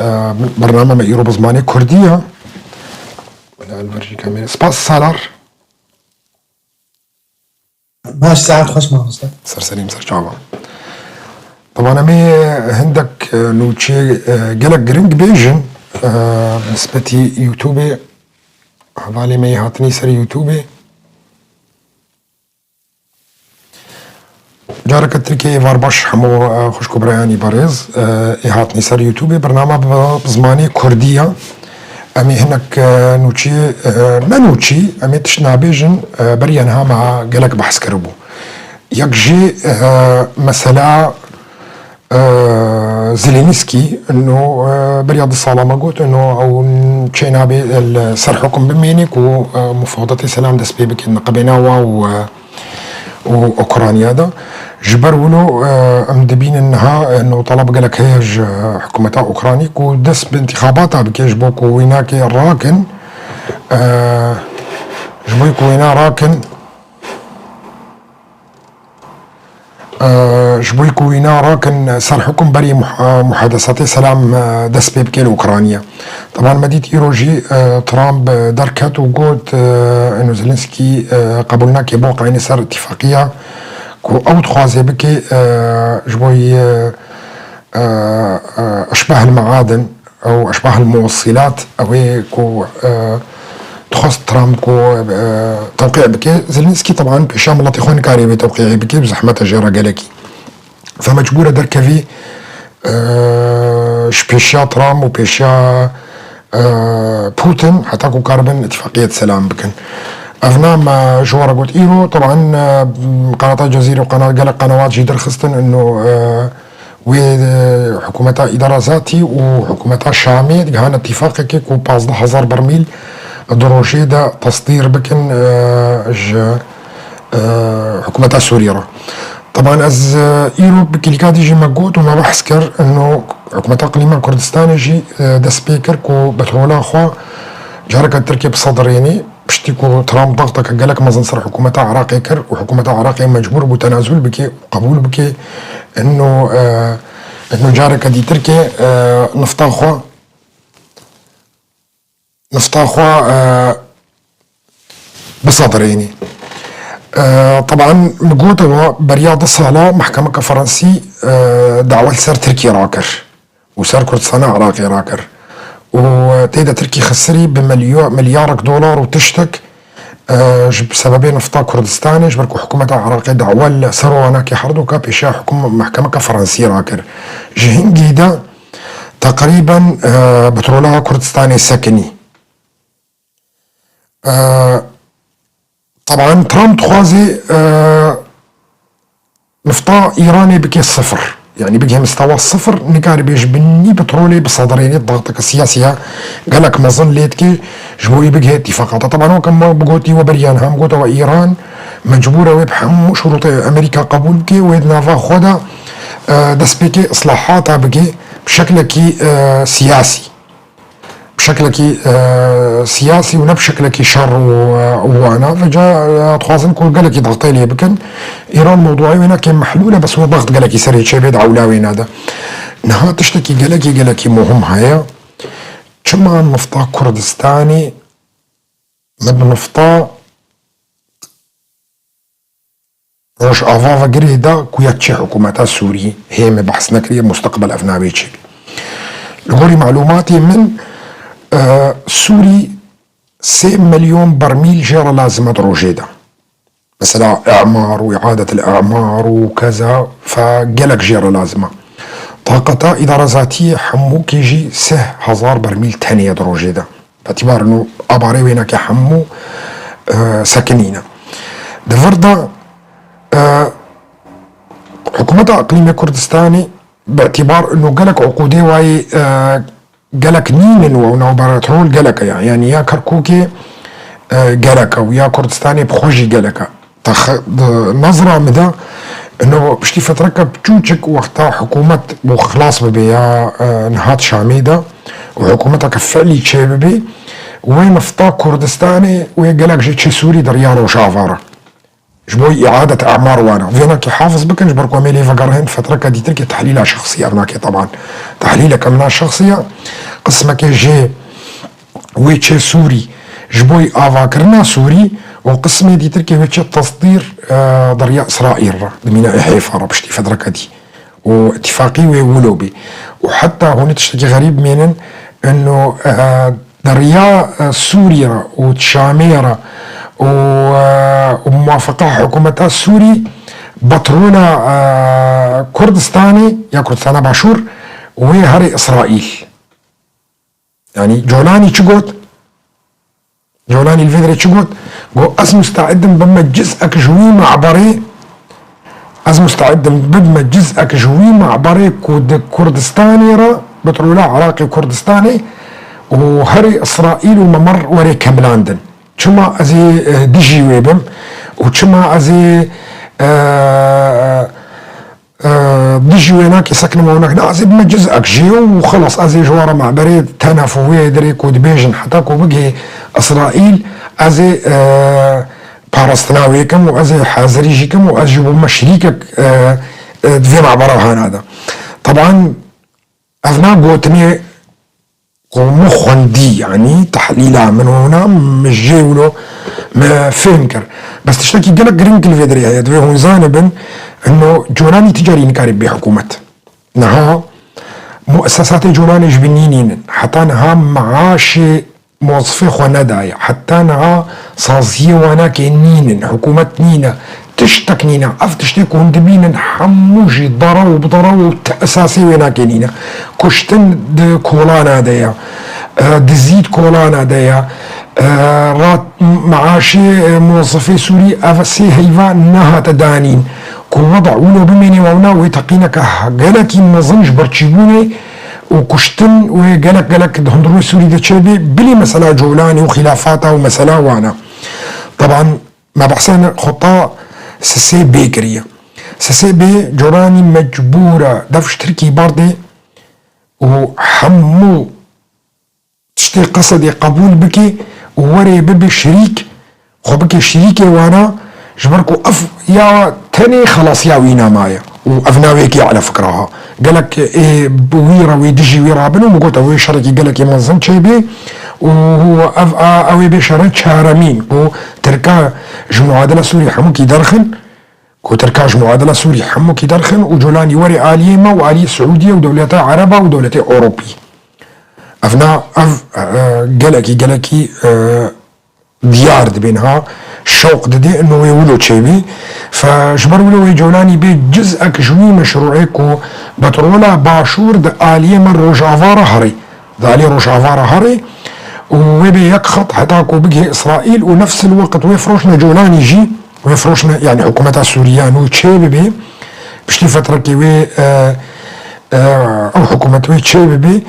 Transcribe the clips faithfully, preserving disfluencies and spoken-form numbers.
E, bername me îro bi zimanê kurdî ye. Wela li ber jî kamera. Spas Salar. Baş, saet xweş mamoste. Ser serî min, ser çava. Teban em ê hindek, e, nûçê, e, gelek giring bêjin, e, bi nisbetî YouTubeê, hevalê me yê hatinî ser YouTubeê. Careke Tirkiyê êvar baş hemû, e, xwişk û birayanî berêz, e, ê hatinî ser YouTubeê. Bernama bi, bi zimanê kurdî ye. Em ê hinek, e, nûçî, e, ne nûçî, em ê tişt nabêjin, e, beriya niha me gelek behs kiribû. Yek jî, e, mesela, e, Zelensky, ino, e, beriya du sala me got, ino ew çê nabê li ser hukm bimênî ku, e, mufadatê selam dest pê bike, niqibêna wa û, e, û Ukrayna de. Ji ber wilo, e, em dibînin niha, e, no talab gelek heye ji hikûmeta Ukraynî ku dest bi întîxabata bike ji bo ku wênakê rakin, e, ji bo ku wêna rakin, e, ji bo ku wîna rakin ser hukm berî muh-, muhadesatê selam, e, dest pê bike li Ukrayna. Teban me dît îro jî, e, Trump, e, derket û got, e, eno Zelensky, e, qebûl nake bo qayînê ser îtîfaqiya ku ew dixwaze bike, e, ji bo yê, e, e, e, eşbeh el maadin, ew eşbeh el muwessilat, ew ê ku, e, dixwest Trump ku, e, tewqî bike. Zelensky teban pêşiya miletê xwe nikarê wê tewqîyê bike, bi zehmet e jê re gelekî. Fe mecbûr e derkevî, e, ji pêşiya Trump û pêşiya, e, Putin heta ku karibin îtîfaqiyet selam bikin. Ev nam, e, ji we re got îro, teban, e, qenata Cezîrê û qena-, gelek qenewat jî derxistin, ino, e, wê, e, hikûmeta îdara zatî û hikûmeta Şamê digihane îtîfaqekê ku pazdeh hezar bermîl di rojê de tesdîr bikin, e, ji, e, hikûmeta Sûriyê re. Teban ez, e, îro bi kîlîka dî jî me got û me behs kir, ino hikûmeta Iqlîma Kurdistanê jî, e, dest pê kir ku petrola xwe careke Tirkiyê bisedirênê, piştî ku Trump daxteke gelek mezin ser hikûmeta Iraqê kir û hikûmeta Iraqê mecbûr bû tenazul bike û qebûl bike, ino, e, ino careke dî Tirkiyê, e, nifta xwe, nifta xwe, e, bisedirênî. E, teban min gotewa beriya du sala mehkemeke Fransî, e, dawa li ser Tirkiyê rakir û ser Kurdistana Iraqê rakir. Û, e, tê de Tirkî xisirî bi milyo-, milyarek dolar û tiştek, e, ji sebebê nifta Kurdistanê, ji ber ku hikûmeta Iraqê dawa li ser wana ke herduka pêşiya hikûm-, mehkemeke Fransî rakir. Ji hingî de teqrîben, e, petrola Kurdistanê sekinî. E, teban Trump dixwaze, e, nifta Îranê bike sifir. Yanî bigihê mistewa sifir, nikaribê ji binî petrolê bisedirênê, daxteke siyasî ya gelek mezin lê dike ji bo wî bigihê îtîfaqata. Teban weke me bigotî we beriya niha, em gotewa Îran mecbûr e wê bi hemû şurûtê Amerîka qebûl bike, wê di nava xwe de, e, destpêkê islahata bike, bi şeklekî, e, siyasî. Bi şeklekî, e, siyasî û ne bi şeklekî şer û, e, û wana. Vêca, e, dixwazin ku gelekî daxtê lê bikin. Îran mewduayê wê nake mehlûl e, bes wê daxt gelekî serê çêbê di ewla wê nade. Niha tiştekî gelekî, gelekî muhim heye. Çima nifta Kurdistanê, me bi nifta Rojava ve girê da ku ya çi hikûmeta Sûrî hê me behs nekiriye, musteqbel ev navê çi. Li gorî malûmatê min, e, Sûrî sê milyon bermîl jê re lazim e di rojê de. Mesela, îmar û îadet el îmar û keza fe gelek jê re lazim e. Taqeta îdara zatiyê hemûkê jî sih hezar bermîl tenê ye di rojê de. Betîbar û abarê wê nake hemû, e, sekinîne. Di vir de, e, hikûmeta Iqlîmê Kurdistanê bi îtîbar û gelek uqûdê wayê, e, gelek nînin û navberetrol gelek e ya. Yanî ya Kerkûkê, e, gelek e û ya Kurdistanê bi xwe jî gelek e. Tex-, di nezra min de, ino piştî fetreke biçûçik wexta hikûmet bû xilas bibe ya, e, nihat Şamê de û hikûmeteke fiilî çêbibe, wê nifta Kurdistanê wê gelek jî çê Sûrî de ya Rojava re. Ji bo îadet emar wana. Vênakê hafiz bikin, ji ber ku em ê lê vegerhin, fetreke dîtirkê tehlîla şexsî ev nake teban. Tehlîleke min a şexsî ye. Qismekê jê wê çê Sûrî ji bo avakirina Sûrî û qismê dîtirkê wê çê tesdîr, e, di riya Îsraîl re, di mîna ê hêfa re piştî fetreke dî. Û îtîfaqî wê wilo bî. Û heta hûn ê tiştekî xerîb bimînin, ino, e, di riya, e, Sûriyê re û Şamê re û, e, û muwafeqa hikûmeta Sûrî, petrola, e, Kurdistanê ya Kurdistana Başûr wê herê Îsraîl. Yanî Colanî çi got? Colanî li vê derê çi got? Got, ez musteid im bibime ciz'ek ji wî me'berê, ez musteid im bibime ciz'ek ji wî me'berê ku di Kurdistanê re, petrola Iraqê Kurdistanê û herê Îsraîl û me mer were kemilandin. Çima ez ê, e, dijî wê bim û çima ez ê, e, e, dijî wê nake sekinime û nake, na, ez ê bime ciz'ek jê û xelas, ez ê ji wan re me'berê tenef û wê derê ku dibêjin, heta ku bigihê Îsraîl, ez ê, e, parastina wê kim û ez ê hazirî jî kim û ez jî bûme şirîkek, e, e, di vê me'bera hana de. Teban, ev na gotinê ku min xwendî, yanî tehlîla min wana, min jê wilo me fêm kir. Bes tiştekî gelek giring li vê derê heye, divê hûn zanibin, ino Colanî ti carî nikarî bê hikûmet. Niha muessesatê Colanê ji bîn nînin. Heta niha meaşê mozifê xwe nedaye. Heta niha saziyê wanakê nînin, hikûmet nîne. Tiştek nîne. Ev tiştê ku hûn dibînin hemû jî dara û bidara û ti esasê wê nake nîne. Kuştin di kolana de ye. E, dizî di kolana de ye. E, rat, meaşê, e, mozifê Sûrî, ev sê heyva nehate danîn. Ku weda wilo bimêne wewna wê teqîneke gelekî mezin ji ber çîbûnê û kuştin wê gelek gelek di hundirê Sûrî de çêbê, bilî mesela Colanî û xîlafata û mesela wana. Teban, me behsa xweta sisê bê kiriye. Sisê bê Colanî mecbûr e dev ji Tirkî berdê û hemû tiştê qesedê qebûl bike û were bibe şirîk, xwe bike şirîkê wana, ji ber ku ev ya tenê xelasiya wî nemaye. Û ev navê yekê ele fikra ha. Gelek ê bi wî re, wê dijî wî rabin û min got, ew ê şerekî gelekî mezin çêbê û ev a, ew ê bê şere çaremîn ku Tirka ji muadila Sûrî hemûkî derxin, ku Tirka ji muadila Sûrî hemûkî derxin û Colanî were aliyê me û aliyê Siûdiye û dewleta Ereba û dewletê Ewropî. Ev na, ev, e, gelekî, gelekî, e, diyar dibê niha, şewq didê, ino wê wilo çêbî. Fe, ji ber wilo wê Colanî bê ciz'ek ji wî meşrûê ku petrola Başûr di aliyê me Rojava re herê. Di aliyê Rojava re herê û wê bê yek xet heta ku bigihê Îsraîl û nefsil weqt wê firoşne Colanî jî, wê firoşne, yanî hikûmeta Sûriye nû çê bibe, piştî fetrekê wê, e, e, ew hikûmet wê çê bibe,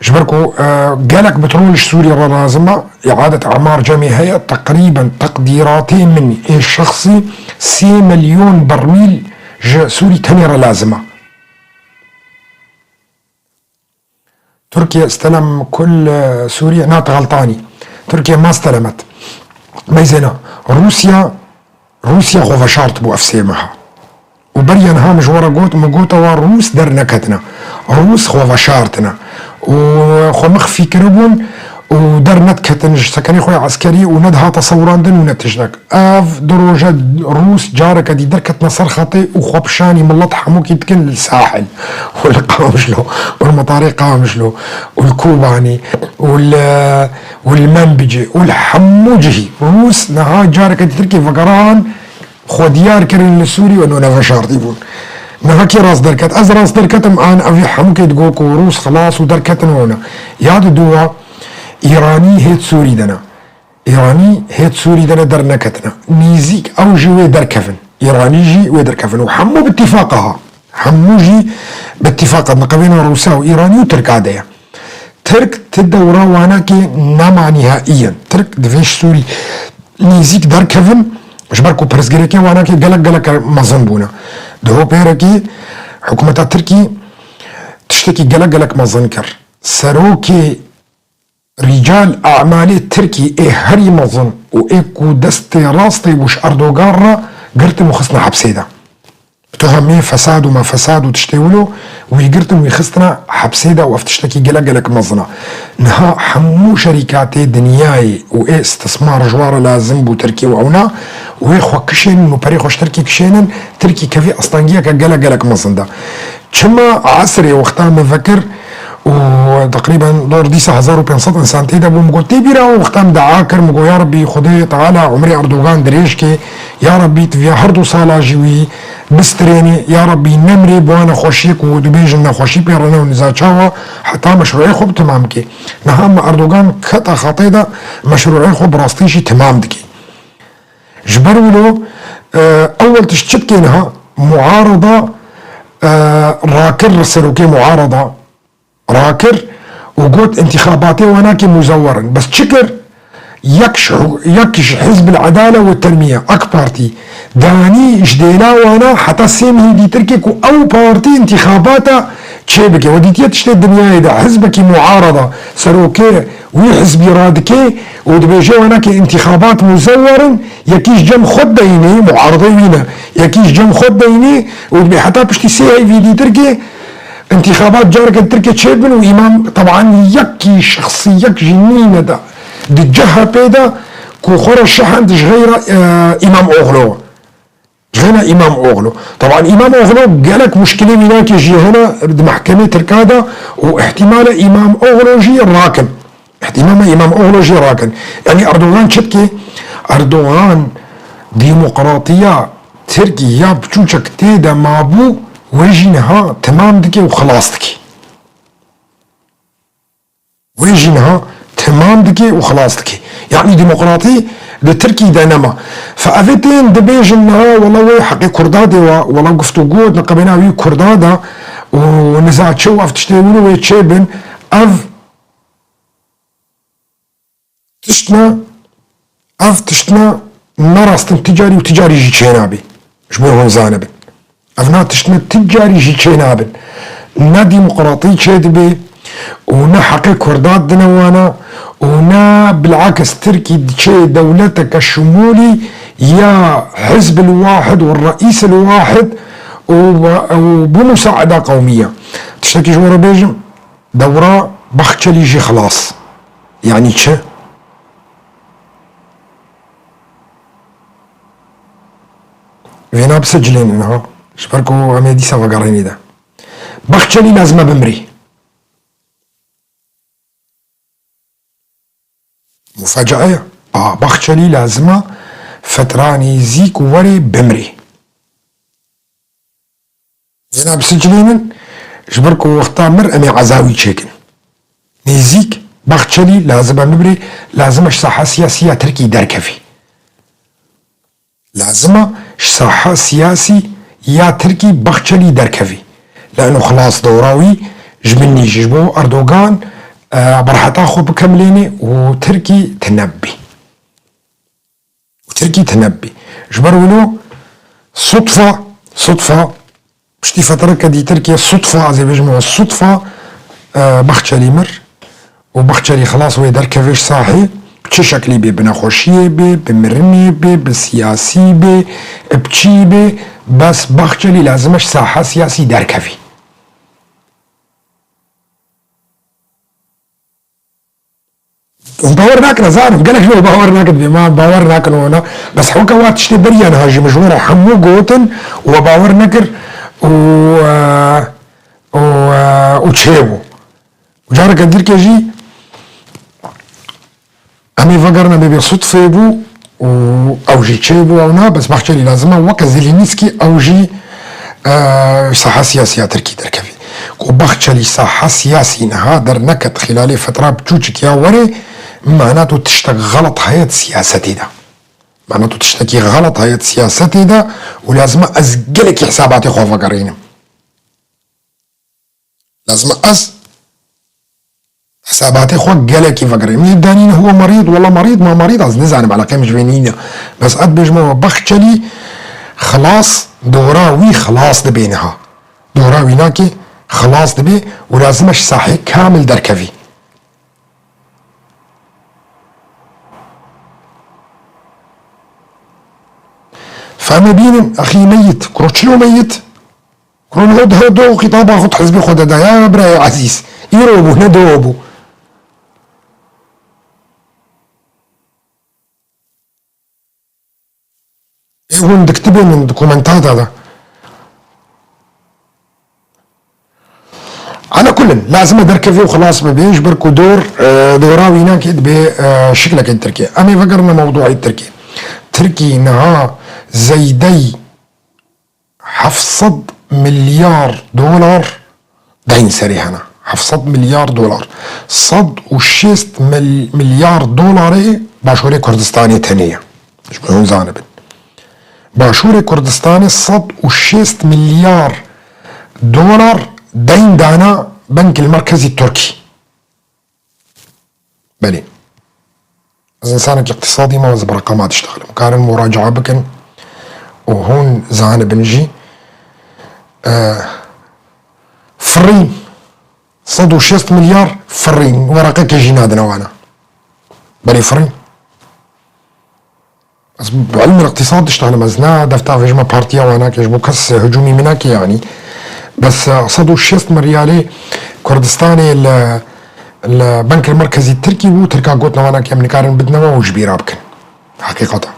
ji ber ku, e, gelek petrol ji Sûriye re lazim e, îadet emar cemê heye, teqrîben teqdîratê min ê şexsî sê milyon bermîl ji Sûrî tenê re lazim e. Tirkiye istelem kul, e, Sûriye, na, tu xeltanî. Tirkiye ma stelemet. Meyzêna. Rûsya, Rûsya xwe veşart bû ev sê meha. Û beriya niha min ji we re got, min got, ewa Rûs derneketine. Rûs xwe veşartine. Û xwe mixfî kiribûn û dernediketin ji sekenê xwe ya eskerî û nedihate sewirandin û ne tiştek. Ev du roje Rûs careke dî derketine ser xetê û xwe bi şanî milet hemûkî dikin li Sahil û li Qamişlo û li metarê Qamişlo û li Kobanî û li, û li Menbicê û li hemû cihî. Rûs niha careke dîtirkê vegeran xwe diyar kirin li Sûrî û nûne veşartî bûn. Niha kê rast derket? Ez rast derketim an evî hemûkê digo ku Rûs xilas û derketin û ne. Ya di dû wa Îranî hêt Sûrî de ne. Îranî hêt Sûrî de ne derneketine. Nîzîk ew jî wê derkevin. Îranî jî wê derkevin. Û hemû bi tîfaqa ha. Hemû jî bi tîfaqa niqevêna Rûsa û Îranî û Tirka de ye. Tirk ti dewra wanakê nema nîhaî in. Tirk divê ji Sûrî nîzîk derkevin, ji ber ku pirsgirêkê wanakê gelek gelek mezin bûne. Di hopêrekî hikûmeta Tirkî tiştekî gelek gelek mezin kir. Serokê Rîcal e'malê Tirkî ê herî mezin û ê ku destê rastê bû ji Erdogan re girtin û xistin hepsê de. Bi tuhamê fesad û ma fesad û tiştê wilo wî girtin, wî xistine hepsê de û ev tiştekî gelek gelek mezin e. Niha hemû şerîkatê dinyayê û ê istismar ji wan re lazim bû Tirkî û ewna wê xwe kişênin û perê xwe ji Tirkî kişênin, Tirkî kevî astengiyeke gelek gelek mezin de. Çima esrê wexta me vekir û teqrîben dor dîsa hezar û pênc sed însan tê de bû, min got, tê bîra wexta min dua kir, min got, ya Rebbî, Xwedê Teala umrê Erdogan dirêj kê, ya Rebbî, tu viya her du sala jî wî bistrênê, ya Rebbî, nemrê bi wan nexweşiyê ku dibêjin nexweşî pê re ne û niza çawa heta meşrûê xwe bi temam kê. Niha me Erdogan keta xetê de meşrûê xwe bi rastî jî temam dikê. Ji ber wilo, e, ewel tişt çi dikê niha? Muarada, e, rakir li serokê muarada rakir û got, întîxabatê wan nake muzewwer in. Bes çi kir? Yek ji, yek ji Hizb el Edale ve Tenmiye, AK Partî, danî ji dêla wana heta sê mehî dîtirkê ku ew partî întîxabata çêbike. We dîtiye tiştê dinyayê de hizbekî muarada serokê wî hizbî radike û dibêje wana ke întîxabat muzewwer in, yekî ji cem xwe deyne, muaradê wî ne, yekî ji cem xwe deyne û dibê heta piştî sê heyvî dîtirkê întîxabat careke Tirkê çêbin û Îmam, teban yekî şexsî, yek jî nîne de di C H P de ku xwe re şehand ji xeyra, e, Îmam Oxlo. Ji xeyra Îmam Oxlo. Teban Îmam Oxlo gelek muşkilê wî nake jî hene di mehkemê Tirka de û ihtimale Îmam Oxlo jî rakin. Îhtîmama Îmam Oxlo jî rakin. Yanî Erdogan çi dike? Erdogan demokratiya Tirkî ya biçûçek tê de mabû, wê jî niha temam dike û xilas dike. Wê jî niha temam dike û xilas dike. Yanî demokratî li Tirkî de nema. Fe evê tên dibêjin niha wela wê heqê Kurda dê wa, wela guftûgo di qebêna wî Kurda de û niza çi û ev tiştê wilo wê çêbin, ev tiştna, ev tiştna ne rastin ticarî û ticarî jî çênabî. Ji bo hûn zanibin. Ev na tiştine ti carî jî çênabin. Ne demokratî çêdibe û ne heqê Kurda dine wana û ne bilakis Tirkî diçe dewleteke şimûlî ya hizbil wahid û reîsil wahid û, û bi musaeda qewmiya. Tiştekî ji we re bêjim, dewra Baxçelî jî xilas. Yanî çi? Vêna bisicilênin ha. Ji ber ku em ê dîsa vegerînî de. Baxçelî lazim e bimrî. Mufacae ye. A, Baxçelî lazim e fetra nêzîk were bimrî. Vêna bisicilênin, ji ber ku wexta mir em ê ezawî çêkin. Nêzîk Baxçelî lazim e bibirê, lazim e ji saha siyasî ya Tirkî derkevî. Lazim e ji saha siyasî ya Tirkî Baxçelî derkevî. Leno xilas dewra wî ji min nî jî ji bo Erdogan, e, berheta xwe bikemlênê û Tirkî tine bibî. û Tirkî tine bibî. Ji ber wilo sutfa, sutfa, piştî fetreke dîtir kê sutfa, ez ê bêjim we sutfa, e, Baxçelî mir û Baxçelî xilas wê derkeve ji sahê, bi çi şeklî bê, bi nexweşiyê bê, bi mirinê bê, bi siyasî bê, bi çî bê, bes Baxçelî lazim e ji saha siyasî derkevî. Hûn bawer nakin, ez zanim, gelek ji we bawer nakin, bê ma bawer nakin wana. Bes hewke wa tiştê beriya niha jî min ji we re hemû gotin û we bawer nekir û, e, û, e, û çêbû. Û careke dîrkê jî em ê vegerine bê bê sutfê bû û ew jî çêbû ew na, bes Baxçelî lazim e weke Zelensky ew jî, e, saha siyasî ya Tirkî derkevî. Ku Baxçelî saha siyasî niha derneket xîlalê fetra biçûçik ya werê, mana tu tiştek xelet heye di siyasetê de. Mana tu tiştekî xelet heye di siyasetê de û lazim e ez gelekî hisabatê xwe vegerînim. Lazim e ez hisabatê xwe gelekî vegerînim. Yê danîne huwe merîd, wela merîd, ma merîd, ez nizanim, eleqeyê min ji vê nîne. Bes ez dibêjim we Baxçelî xilas, dora wî xilas dibe niha. Dora wî nake, xilas dibe û lazim e ji sahê kamil derkevî. Fehmê Înin, axî meyit. Kuro çilo meyit? Kuro ne do, do xîtaba xwe hizbê xwe de da. Ya birayê ezîz. Îro bû, ne do bû. Ê hûn diktibê min di komenta de de. Ala kulin, lazim e derkevê û xilas bibe, ji ber ku dor, e, dora wî nake dibe, e, şikleke Tirkê. Em ê vegerine mewduê Tirkê. Tirkî niha zeydey heft sed milyar dolar deyn serê hene. Heft sed milyar dolar. Sed û şêst mil-, milyar dolarê Başûrê Kurdistanê tenê ye. Ji bo hûn zanibin. Başûrê Kurdistanê sed û şêst milyar dolar deyn dana Benkil Merkezî Tirkî. Belê. Ez însanekî îqtîsadî me, ez bi reqemat diştexlim. Karin muracae bikin û hûn zanibin jî. E, firîn. Sed û şêst milyar firîn. Wereqekê jî nadine wana. Belê firîn. Ez bi ilmê îqtîsad diştanim, ez ne defta vêjime partiya wana ke ji bo kes hicûmî min nake yanî. Bes, e, sed û şêst milyarê Kurdistanê li, li Benkê Merkezî Tirkî bû, Tirka gotin wana ke em nikarin bidine we û ji bîra bikin. Heqîqet e.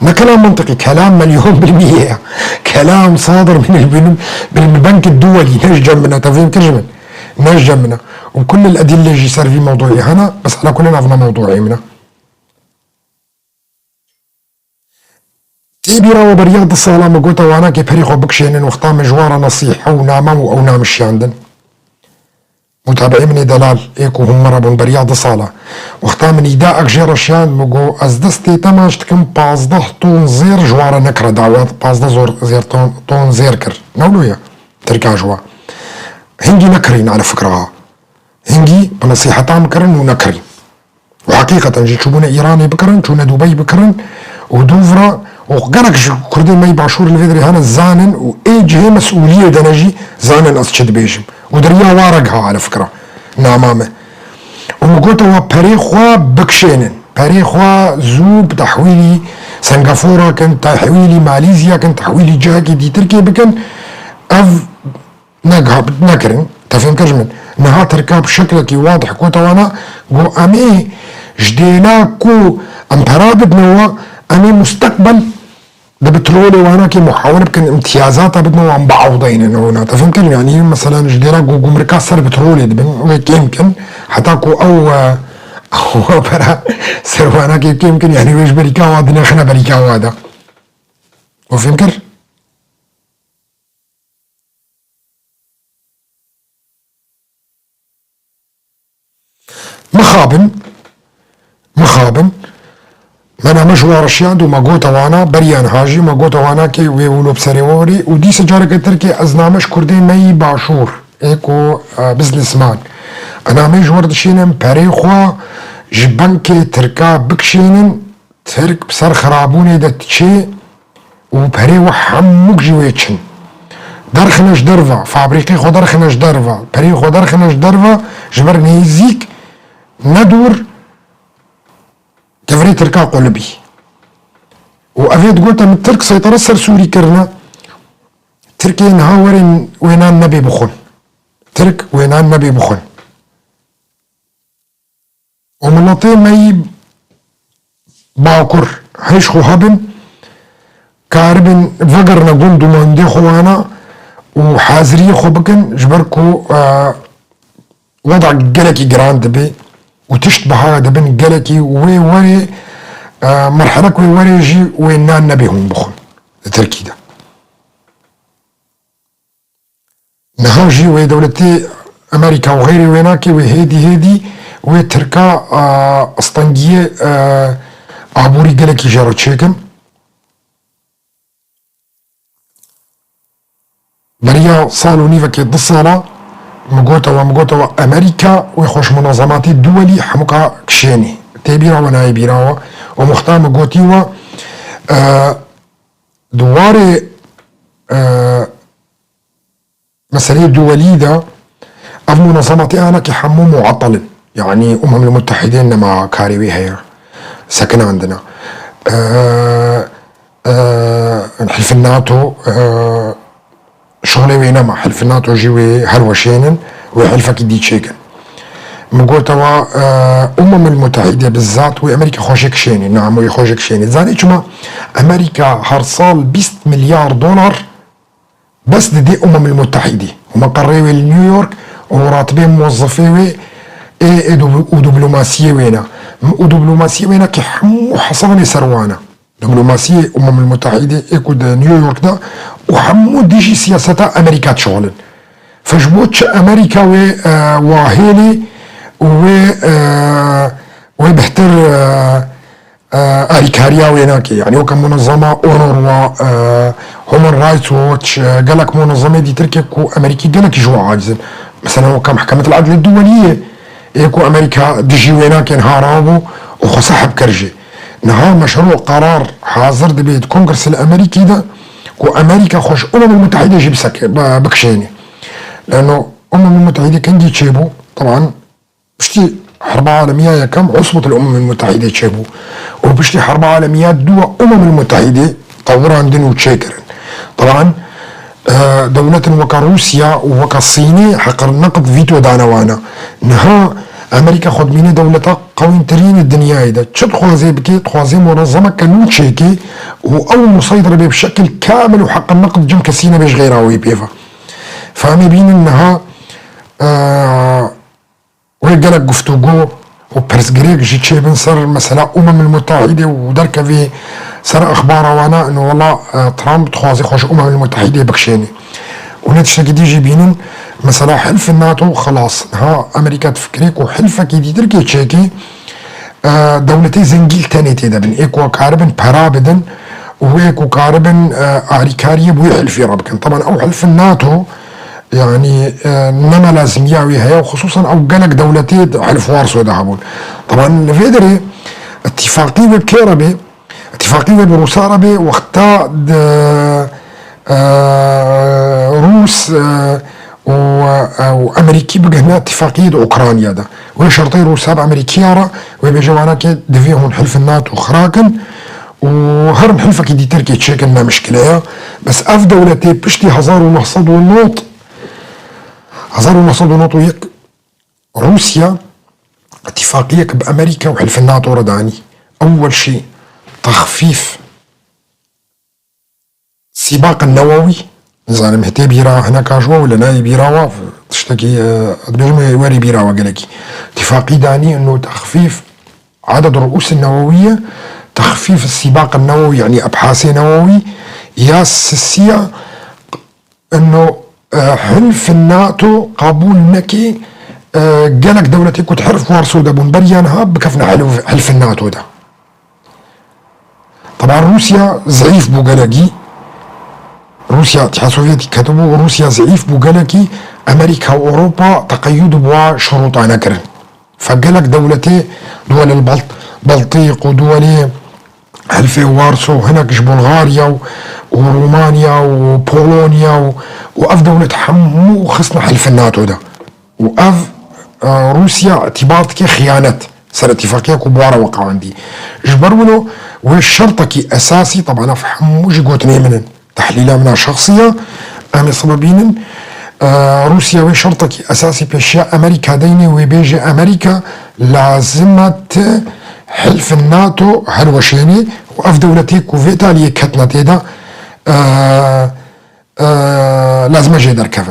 Ne kelam mentiqî, kelam melyon bil mîye ya. Kelam sadir min il bilim, bil benkê duwelî, ne ji cem min e, te fêm kir ji min. Ne ji cem min e. Û kul el edille jî ser vî mewdûyê hene, bes ala kulin ev ne mewdûyê min e. Tê bîra we beriya du sala min gote wana ke perê xwe bikişênin, wexta min ji wan re nesîhe û name û ew namişiyandin. Mutabeî min ê delal, ê ku hûn me re bûn beriya du sala. Wexta min îda ek jê re şiyand, min got, ez destê te maç dikim, pazdeh ton zêr ji wan re nekire dawa, pazdeh zor, zêr ton, ton zêr kir. Ne wilo ye? Tirka ji wa. Hingî nekirîn, ala fikra ha. Hingî bi nesîheta min kirin û nekirîn. Û heqîqeten jî çûbûne Îranê bikirin, çûne Dubey bikirin û dûvra û gelek ji Kurdên me yî Başûr li vê derê hene zanin û ê cihê mesûliyê de ne jî zanin ez çi dibêjim. Û di riya wa re giha, ala fikra, nama me. Û min gote wa perê xwe bikişênin. Perê xwe zû bi tehwîlî Singapora kin, tehwîlî Malîzya kin, tehwîlî cihekî dîtirkê bikin. Ev Negiha-, nekirin. Te fêm kir ji min. Niha Tirka bi şeklekî wadih gote wana, got, em ê ji dêla ku em pera bidine wa, em ê musteqbel di petrolê wana kê muhawele bikin, imtiyazata bidine wa, em biewdeynin wana. Te fêm kir? Yanî, meselan, ji dêla ku gumrika ser petrolê dibin, wê kêm kin, heta ku ew, e, ew pera ser wana kê kêm kin, yanî, wê ji berîka wa dinexine berîka wa de. We fêm kir? Mixabin, mixabin, me name ji wan re şiyand û me gote wana, beriya niha jî me gote wana ke wê wilo bi serê we werî û dîsa careke tirkê ez name ji Kurdên me yî Başûr, ê ku, e, biznesman, ez namê ji we re dişînim, perê xwe ji benkê Tirka bikişînin, Tirk bi ser xirabûnê de diçê û perê we hemûk ji wê çin. Derxine ji derve, fabrîqê xwe derxine ji derve, perê xwe derxine ji derve, ji ber nêzîk, ne dûr, kevirê Tirka qulibî. Û evê digote min Tirk seytara ser Sûrî kirine. Tirkê niha werin wê nan nebê bixwin. Tirk wê nan nebê bixwin. Û miletê me yî Bakur hêj xwe hebin, karibin vegerine gund û mendê xwe wana û haziriyê xwe bikin, ji ber ku, e, weda gelekî giran dibe û tişt biha dibin gelekî û wê werê, e, merhelek wê werê jî wê nan nebê hûn bixwin di Tirkî de. Niha jî wê dewletê Amerîka û xeyrê wê nake, wê hêdî hêdî wê Tirka, a, astengiyê, a, aborî gelekî jê re çêkin. Beriya sal û nîvekê du sala min gote we, min gote we Amerîka wê xwe ji munazematê duwelî hemûka kişênê. Tê bîra we, nayê bîra we. Û mixta min gotî we, e, di warê, e, meseleyê duwelî de ev munazematê anakî hemû muetel in. Yanî Umemul Mutehidên nema karê wê heye. sekinandina. E, e, Hilfê NATO, e, şixulê wê nema. Hilfê NATO jî wê helweşênin, wê hilfekî dî çêkin. Min gotewa, e, Umemil Mutehîde bizzat wê Amerîka xweşik şênî, namûyê xweşik şênî. Zanî çima Amerîka her sal bîst milyar dolar bes didê Umemil Mutehîdî. Û meqerê wê li New York û ratibê muwezzifê wê ê, ê dub-, û diplomasiyê wê ne. Û diplomasiyê wê ne ki hemû hesanê ser wan e. Diplomasiyê Umemil Mutehîdê ê ku di New York de û hemû dijî siyaseta Amerîka dişixulin. Fe ji bo çi Amerîka wê, e, wahêlî û wê, e, wê bihtir, e, e, alîkariya wê nake. Yanî weke munezama UNRWA, e, Human Rights Watch, e, gelek munezamê dîtir ke ku Amerîkî gelekî ji we aciz in. Mesela weke Mehkemetil Edlê Duweliyê ê ku Amerîka dijî wê nake niha rabû û xwe sehb kir jî. Niha meşru qerar hazir dibe di Kongresê li Amerîkî de ku Amerîka xwe ji Umemil Mutehîdê jî bisek-, bi-, bikişênê. Leno Umemil Mutehîdê kengî çêbû? Teban piştî Herba Alemiya Yekem Usbetul Umemil Mutehîdê çêbû. Û piştî Herba Alemiya Dû Umemil Mutehîdê tewirandin û çêkirin. Teban, e, dewletin weke Rûsya û weke Sînê heqir neqd vîto dane wana. Niha Amerîka xwe dimîne dewleta qewîntirîn ê dinyayê de. Çi dixwaze bike, dixwaze munezemeke nû çêke û ew museydir be bi şekil kamil û heqir neqd cem kesî nebe ji xêra wê pê ve. Fehmê bînin niha, e, wê gelek guftûgo û pirsgirêk jî çêbin ser mesela Umemil Mutehîdê û derkevî ser exbara wana, ino wela, e, Trump dixwaze xwe ji Umemil Mutehîdê bikişênê. Û ne tiştekî dî jî bînin, mesela Hilfê NATO xelas, niha Amerîka difikirê ku hilfekî dîtir kê çêkê, e, dewletê zengî li tenê tê de bin, ê ku karibin pera bidin û ê ku karibin, e, alîkariyê bi wê hilfê re bikin. Teban ew hilfin NATO, yanî, e, nema lazimiya wê heye û xisûsan ew gelek dewletê di hilf Warso de hebûn. Teban li vê derê îtîfaqî wê bi kê re bê? Îtîfaqî wê bi Rûsa re bê, wexta di, e, Rûs, e, û, e, û Amerîkî bigihne îtîfaqiyê di Ukrayna de. Wê şertê Rûsa bi Amerîkiya re, wê bêje wana ke divê hûn hilfin NATO xira kin û herin hilfekî dîtir kê çêkin, ne mişkile ye. Bes ev dewletê piştî hezar û neh sed û nod, hezar û neh sed û nod û yek Rûsya îtîfaqiyek bi Amerîka û hilfin NATO re danî. Ewwel şî texfîf sîbaq newewî. Nizanim hê tê bîra hineka ji we û li nayê bîra we, tiştekî, e, dibêjim wê werî bîra we gelekî. Îtîfaqî danî ino texfîf aded ru'ûs newewî ye, texfîf sîbaq newewî, yanî ebhasê newewî ya sisiya. Ino, e, hilf NATO qebûl neke, e, gelek dewletê ku di hilf Warso de bûn beriya niha bikevne hilf, hilf NATO de. Teban Rûsya zeîf bû gelekî. Rûsya, Îtîhad Sovyetî ketibû û Rûsya zeîf bû gelekî. Amerîka û Ewropa teqeyûd bi wa şurûta nekirin. Fe gelek dewletê duwelil Balt-, Baltîq û duwelê Hilfê Warso, hinek ji Bulgarya û, û Romanya û Polonya û, û ev dewlet hemû xistine hilfê NATO de. Û ev, e, Rûsya îtîbar dike xiyanet ser îtîfaqiya ku bi wa re weqandî. Ji ber wilo wê şertekî esasî, teban ev hemû jî gotinê min in, tehlîla min a şexsî ya, em ê sibe bînin. E, Rûsya wê şertekî esasî pêşiya Amerîka deynê, wê bêje Amerîka lazim e ti hilfin NATO hilweşênî û ev dewletê ku vê taliyê ketine tê de, e, e, lazim e jê derkeve.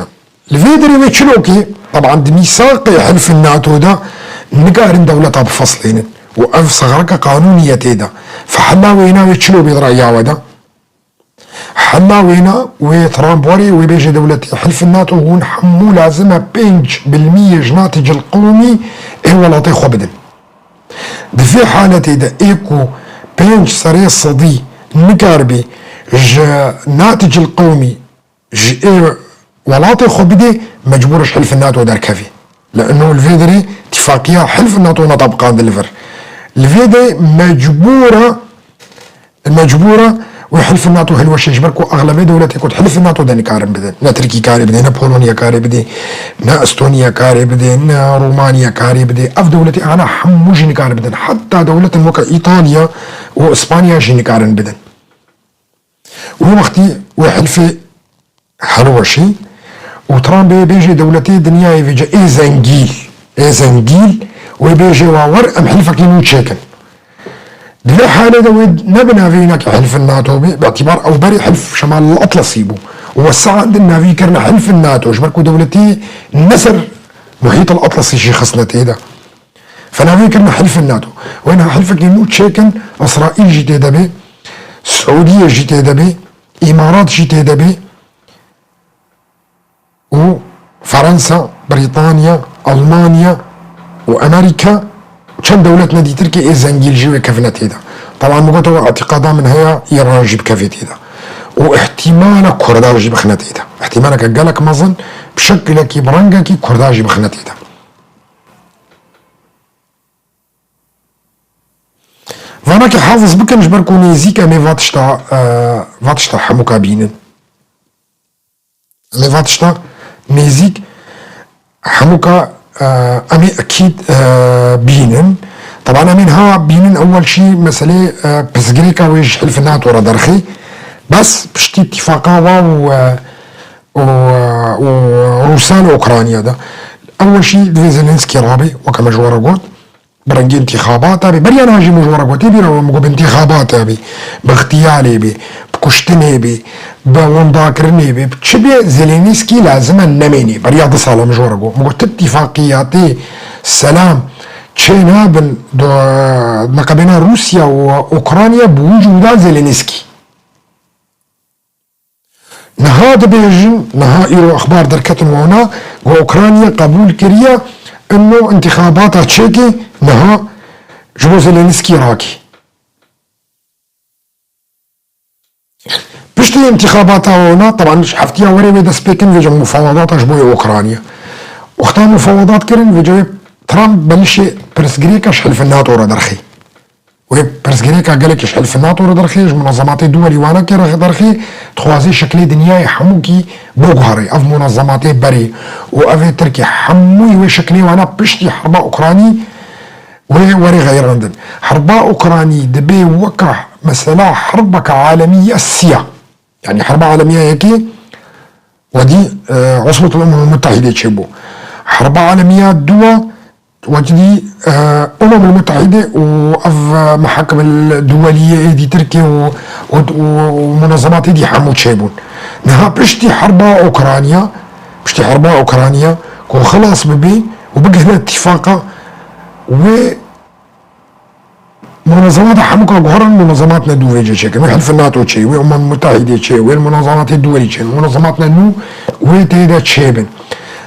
Li vê derê wê çilokê, teban di mîsaqê hilfin NATO de nikarin dewleta bifeslênin û ev sexreke qanûnî ye tê de. Fe hela wêna wê çilo bê di reya we de? Hela wêna wê Trump werê wê bêje dewletê hilfin NATO hûn hemû lazim e pênc bilmiyê ji natîcil qewmî ê welatê xwe bidin. Di vê haletê de ê ku pênc serê sedî nikaribe ji natîcil qewmî ji ê welatê xwe bidê, mecbûr e ji hilfin NATO derkevê. Li ino li vê derê tifaqiya hilfin NATO netebiqandin li vir. Li vê de mecbûr e, mecbûr e Wê hilfin NATO hilweşê, ji ber ku exlebê dewletê ku di hilfin NATO de nikarin bidin. Ne Tirkî karê bidê, ne Polonya karê bidê, ne Estonya karê bidê, ne Romanya karê bidê. Ev dewletê ana hemû jî nikarin bidin. Heta dewletin weke Îtalya û Îspanya jî nikarin bidin. Wê wextî wê hilfê hilweşî û Trump bê bêjê dewletê dinyayê vêce ê zengîl, ê zengîl wê bêjê wa wer em hilfekî nû çêkin. Di vê halê de wê ne bi navê hinekî hilfin NATO bê, bi îtibar ew berê hilf Şemal Atlasî bû. Û wesandin navî kirine hilfin NATO, ji ber ku dewletî ne ser muhît el Atlasî jî xistine tê de. Fe navî kirine hilfin NATO. Wê niha hilfekî nû çêkin, Îsraîl jî tê de bê, Siûdiye jî tê de bê, Îmarat jî tê de bê. û Fransa, Brîtanya, Almanya û Amerîka, çend dewletine dîtir ki ê zengîl jî wê kevine tê de. Taban min got ew îtîqada min heye, Îran jî bikeve tê de. Û îhtîmala Kurda jî bixine tê de. Îhtîmaleke gelek mezin, bi şekilekî, bi rengekî Kurda jî bixine tê de. Vanakê hafiz bikin ji ber ku nêzîk em ê va tişta, e, va tişta hemûka bînin. Em ê va tişta nêzîk hemûka, e, em ê ekîd, e, bînin. Taban em ê niha bînin ewel jî meselê, e, pirsgirêka wê ji hilfê NATO re derxê. Bes piştî îtîfaqa wa û, e, û, û Rûsya li Ukrayna de. Ewel jî divê Zelenskî rabe, weke me ji we re got. Bi rengê întîxabata bê. Beriya niha jî min ji we re got, tê bîra we, min got bi întîxabata bê, bi îxtiyalê bê, bi kuştinê bê, bi windakirinê bê, bi çi bê, Zelenskî lazim e nemênê. Beriya du sala min ji we re got. Min got, tu îtîfaqiyatê selam çê nabin do, neqebêna Rûsya û Ukrayna bi wî cûda Zelenskî. Niha dibêjin, niha îro exbar derketin wana, ku Ukrayna qebûl kiriye, ino întîxabata çêkê niha ji bo Zelenskî rakî. Piştî întîxabata wana, taban ji heftiya werê wê dest pê kin vêce mufawadata ji bo yê Ukrayna. Wexta mufawadat kirin, vêce wê Trump belişê pirsgirêka ji hilfê NATO re derxê. Wê pirsgirêka gelekî ji hilfê NATO re derxê, ji munezematê duwerî wanekê re derxê, dixwazê şeklê dinyayê hemûkî biguherê. Ev munezematê berê û ev ê Tirkî hemûyî wê şeklê wana piştî herba Ukraynî wê werê xeyirandin. Herba Ukraynî dibê weka mesela herbeka alemî ya siya. Yanî herba alemiya yekê wedî, e, Osmatul Umemul Mutahide çêbû. Herba alemiya dua wedî, e, Umemul Mutahide û ev, e, mehakim el duweliyê ê dîtir kê û, û, û, û munezematê dî hemû çêbûn. Niha piştî herba Ukrayna, piştî herba Ukrayna ku xilas bibê û bigihne îtîfaqa wê Munezemata hemûka guherin munezematine dû vêce çêkin. Wê hilfê NATO çê, wê Umem Mutahidê çê, wê munezematê duwerî çê, munezematine nû wê tê de çêbin.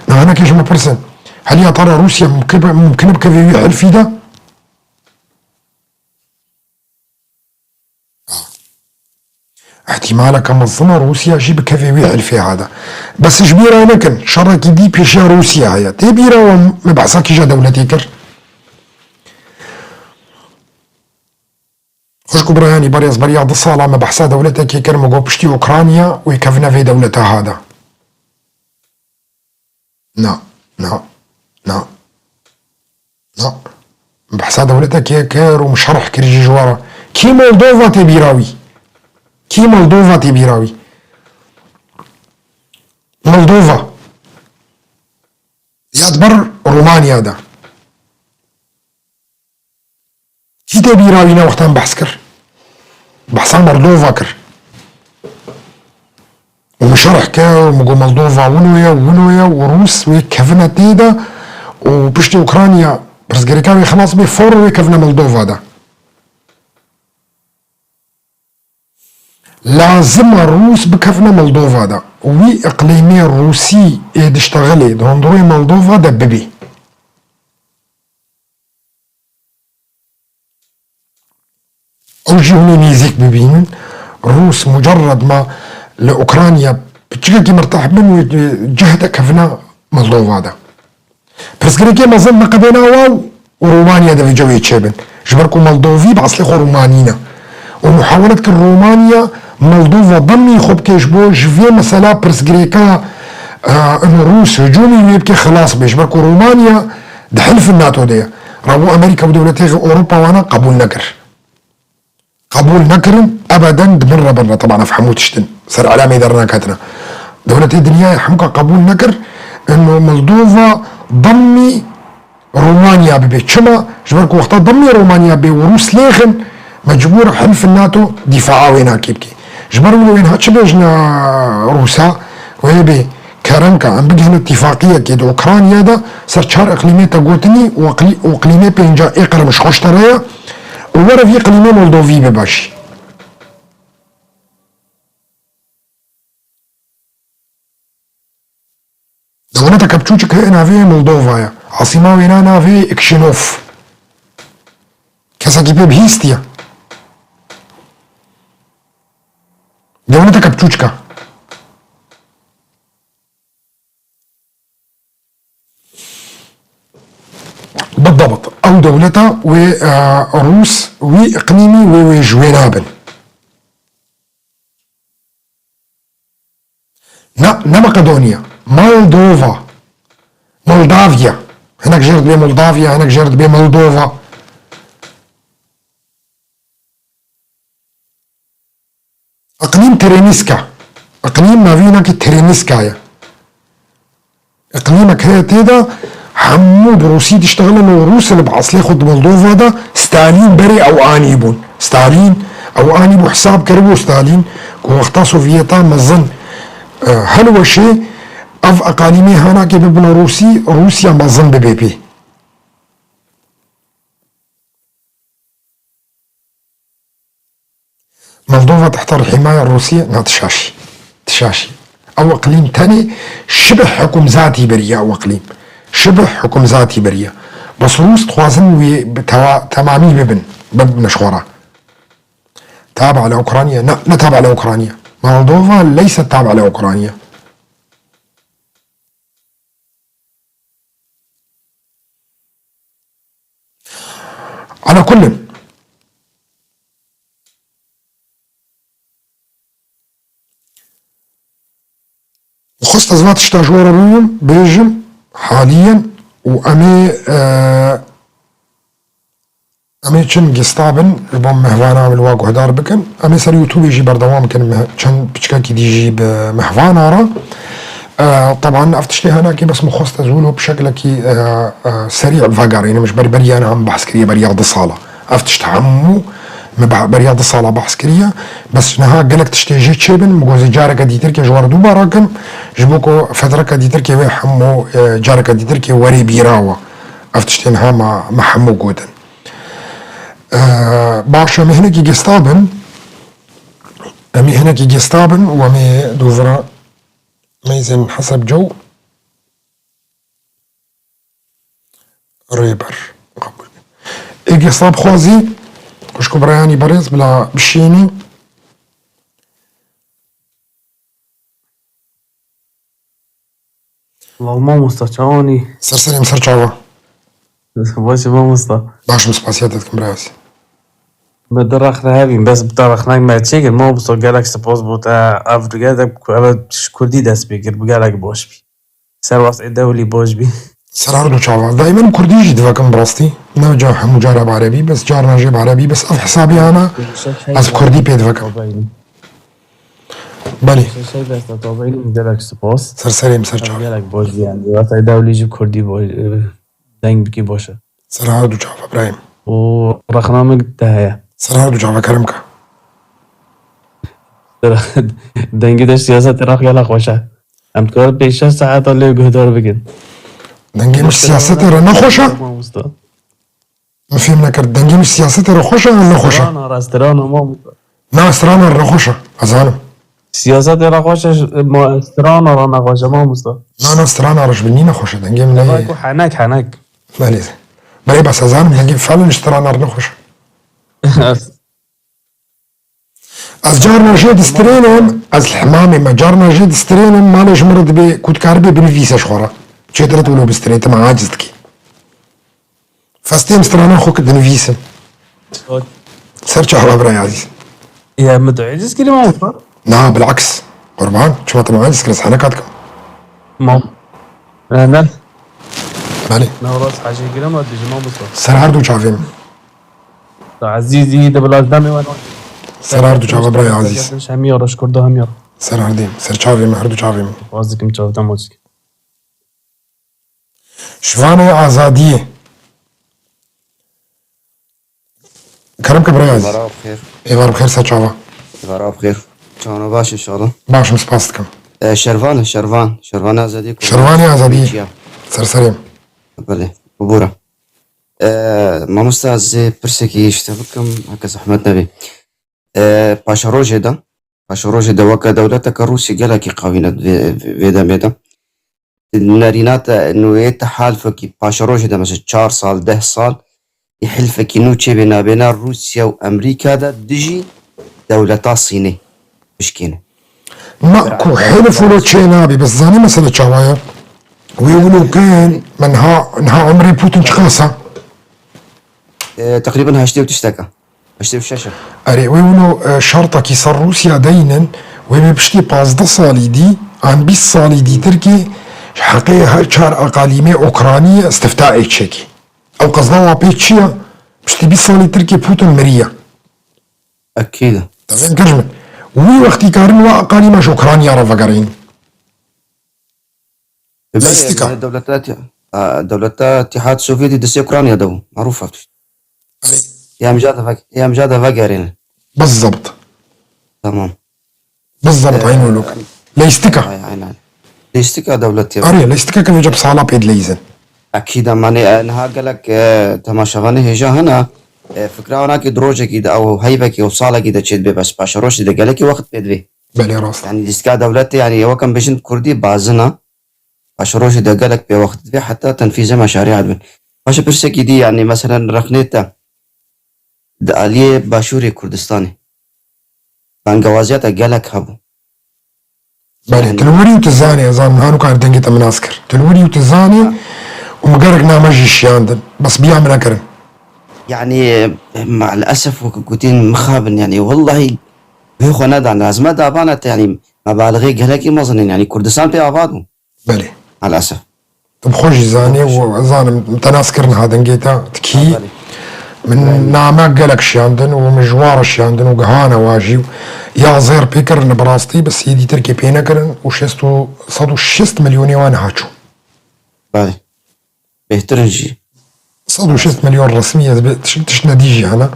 Niha hinekê ji me pirsin. Heliya tara Rûsya mumkin, mumkin e bikeve wî hilfî de? Îhtîmaleke mezin e Rûsya jî bikeve wî hilfê ha de. Bes ji bîra nekin, şerekî dî pêşiya Rûsya heye. Tê bîra we me behsa kîja dewletê kir? Xwişk û birayanî, berê ez beriya du sala me behsa dewletekê kir, me got piştî Ukrayna wê kevine vê dewleta ha de. Na, na, na, na. Behsa dewletekê kir û min şerh kir jî ji we re. Kî Moldova tê bîra wî? Kî Moldova tê bîra wî? Moldova. Ya di ber Romanya de. Kî tê bîra wî ne wextan behs kir? Behsa Moldova kir. Û min şerh kir û min got Moldova wino ye, wino ye û Rûs wê kevine tê de û piştî Ukrayna pirsgirêka wê xilas bê, fawr wê kevine Moldova de. Lazim e Rûs bikevine Moldova de. Wî iqlîmê Rûsî ê diştexilê di hundirê Moldova de bibê. Ew jî hûn ê nêzîk bibînin. Rûs mucerred ma li Ukrayna piçikekî mirtah bin wê cih de kevine Moldova de. Pirsgirêkê mezin neqebêna wa û Romanya de vêce wê çêbin. Ji ber ku Moldovî bi eslê xwe Romanî ne. û muhawelet kir Romanya Moldova dimî xwe bike ji bo ji vê mesela pirsgirêka, e, ino Rûs hicûmî wê bike xilas bê. Ji ber ku Romanya di hilfin NATO de ye. Rabû Amerîka û dewletê Ewropa wana qebûl nekir. Qebûl nekirin, ebeden di bin re bin re, teban ev hemû tiştin ser elamê dernaketine. Dewletê dinyayê hemûka qebûl nekir, ino Moldova dimî Romanya bibe. Çima? Ji ber ku wexta dimî Romanya bê û Rûs lêxin, mecbûr hilfin NATO dîfaa wê nakê bike. Ji ber wilo wên ha çi bêjine Rûsa, wê bê kerenka em bigihine tîfaqiyekê di Ukrayna de ser çar iqlîmê te gotinî û iqlî-, û iqlîmê pênca ê qirmiş xweş te re ye û were vî iqlîmê Moldovî bibe jî. Dewleteke biçûçik heye navê Moldova ye. Asîma wêna navê Ikşinov. Kesekî pê bihîstiye. Dewleteke biçûçik e. Bidabt. Ew dewleta wê, e, Rûs, wî iqlîmî wê, wê ji wê nabin. Na, ne Makedonya. Moldova. Moldavya. Hinek jê re dibê Moldavya, hinek jê re dibê Moldova. Iqlîm Terênîska. Iqlîm navî hinekî Terênîska ye. Îqlîmek heye tê de hemû bi Rûsî diştexilin û Rûs li bi eslê xwe di Moldova de Stalîn berê ew anîbûn. Stalîn ew anîbû, hesab kiribû Stalîn ku wexta Sovyeta mezin, e, hilweşê ev eqalîmê hanakê bibin Rûsî, Rûsya mezin bibe pê. Moldova tehta himaye Rûsiyê, na tişaşî. Tişaşî. Ew iqlîm tenê şibih hukûmzatî beriye ew iqlîm. Şibih hukûmzatî beriye. Bes Rûs dixwazin wê bi tewa-, temamî bibin. Bibin ji xwe re. Tabe li Ukrayna. Ne, ne tabe li Ukrayna. Moldova leyse tabe li Ukrayna. Ala kullin. Xwest ez va tişta ji we re bibim, bêjim, haliyen û em ê, e, Em ê çin Gestapo bin, ji bo mehvana min wa guhdar bikin. Em ê ser YouTubeê jî berdewam bikin, meh-, çend piçkekî dî jî bi mehvana re. E, teban ev tiştê henekî bes min xwest ez wilo bi şeklekî, e, e, serî vegerînim, ji ber beriya niha min behs kiriye, beriya du sala. Ev tişt hemû min be-, beriya du sala behs kiriye. Bes niha gelek tiştê jê çêbin, min got ez ê careke dîtirkê ji we re dubara kim, ji bo ku fetreke dîtirkê wê hemû, e, careke dîtirkê werê bîra we. Ev tiştên ha me, me hemû gotin. Ee, baş e, em ê hinekî gesta bin. Em ê hinekî gesta bin û em ê dûvira meyzên hesab cew rêber. Qebûl. Ê gesta bixwazî, xwişk û birayanî berêz bila bişînî. Law mamosta, çawanî? Ser serê min, ser çava. Baş e mamosta. Baş im, spasiya te dikim birayazî. Me di rexne hevîn, bes bi te rexnek me çêkir. Mamosta, gelek spas bo te, ev gelek ku ev ji kurdî dest pê kir, bi gelek baş bî. Ser wesê dewlî baş bî. Ser her du çava. Daymen kurdî jî divekim bi rastî. Ne ca hemû cara bi erebî, bes carna jê bi erebî, bes ev hesabî hana ez kurdî pê divekim. Belê. Şey, şey, bes, tabeînim gelek spas. Ser serê min, ser çav. Gelek baş bî yani. Wesê dewlî jî kurdî baş, e, deng bikî baş e. Ser her du çava, birayê min. Û rexna min te heye. Ser her du çava, kerem ke. Dengê te siyasetê re gelek xweş e. Em dikarin pênc şeş saeta lê guhdar bikin. Dengê min siyasetê re ne xweş e? Mamosta. Min fêm nekir. Dengê min siyasetê re xweş e yan ne xweş e? Strana re, strana mamosta. Na, strana re ne xweş e. Ez zanim. Siyasetê re xweş e, ma-, strana re ne xweş e mamosta. Na, na, strana re ji bin nî ne xweş e. Dengê min neyê. Ku henek, henek. Belê. Belê, bes ez zanim dengê felin ji strana re ne xweş e. Ez carna jê distrênim, ez li hemamê me, carna jê distrênim, malê ji min re dibê ku dikaribê binivîse ji xwe re. Çêtir tu wilo bistrê, tu me aciz dikî. Festê em strana xwe ki dinivîsim. Ser çava birayê ezîz. Ya, min tu eciz kirî mamosta? Na, bilaks. Qurban, çima te min eciz kir, ez heneka dikim. Mam. E, ne? Belê. Ne, rast hecê girem ve dijî mamosta. Ser her du çavê min. Tu ezîzî, de bila ji demê we. Ser her du çava birayê ezîz. Hemiya roj kurda hemiya. Ser her dî, ser çavê min, her du çavê min. Waz dikim çav dema zik. Şivanê azadiyê. Kerem ke birayê ezîz. Êvara bi xêr. Êvar bi xêr, ser çava. Êvara bi xêr. Çawana baş inşallah. Baş im, spas dikim. E, Şervan, Şervan. Şervanê Azadiyê Kurdan. Şervanê Azadiyê. Çiya. Ser serê min. Belê. Bibûre. E, mamosta, ez ê pirsekî ji te bikim, heke zehmet nebê. E, paşerojê de, paşerojê de weke dewleteke Rûsî gelekî qawî ne vê, vê demê de. Nerîna te nûyê te halfekî paşerojê de, mesela çar sal, deh sal, ê hilfekî nû çêbê nabêna Rûsya û Emerîka de dijî dewleta Sînê bişkêne. Ma ku hilf wilo çê nabî, bes zanî mesele çawa ye? Wê wilo kin, me niha, niha umrê Putin çiqas e? E, teqrîben heştê û tiştek e. Heştê û şeş e. Erê, wê wilo, e, şertekî ser Rûsya deynin, wê bê piştî pazdeh salî dî, an bîst salî dî Tirkî, ji heqê her çar eqalîmê Ûkraniyê istiftaê çêkî. Ew qezna wa pê çi ye? Piştî bîst salî Tirkî Putin miriye. Ekîd e. Te fêm kir ji min. Wî wextî karin wa eqalîma ji Ûkraniya re vegerîn. Belê, Leyîstika. Belê, dewleta Îtî-, a, dewleta Îtîhad Sovyetî destê Ukrayna de bû. Marûf e tişt. Erê. Yê em jî de vek-, yê em jî de vegerînin. Bizabt. Tamam. Bizabt, Ee, eynû lûk. Leyîstika. Ay, aynen. Leyîstika dewletê. Erê, leyîstika ke vêca bi sala pê dileyîzin. Ekîd e, manê, e, niha gelek, e, temaşevanê hêja hene, e, fikra wana ki di rojekî de ew heyvekî û salekî de çêdibe, bes paşerojê de gelekî wext pê divê. Belê rast. Yani lîstika dewletê, yani weke em bêjin kurdî bazin e. Paşerojê de gelek pê wext divê heta tenfîzê meşarî dibin. Paşê pirsekî dî, yani meselen rexnê te di aliyê Başûrê Kurdistanê bangewaziya te gelek hebû. Belê, yani tu li wirî û tu zanê, ez zanim hanûkan dengê te min nas kir. Tu li wirî û tu zanê û min gelek name jî şiyandin. Bes biya min nekirin. Yani, e, maalesef wek gotîn mixabin, yani, wellahî wê xwe nedan. Ez me dabana te, yani, mebalixê gelekî mezin in, yani, Kurdistan pê ava bû. Belê. Maalesef. Tu bi xwe jî zanî û ez zanim te nas kir niha dengê te dikî. Ha, belê. Min name gelek şiyandin û min ji wan re şiyandin û gihane wa jî û ya zêr pê kirine bi rastî, bi sêdî Tirkê pê nekirin û şêst û, sed û şêst milyonê wan niha çû. Belê. Bêhtir in jî. Sed û şêst milyon resmî ye, bi tişt, tişt nedî jî hene.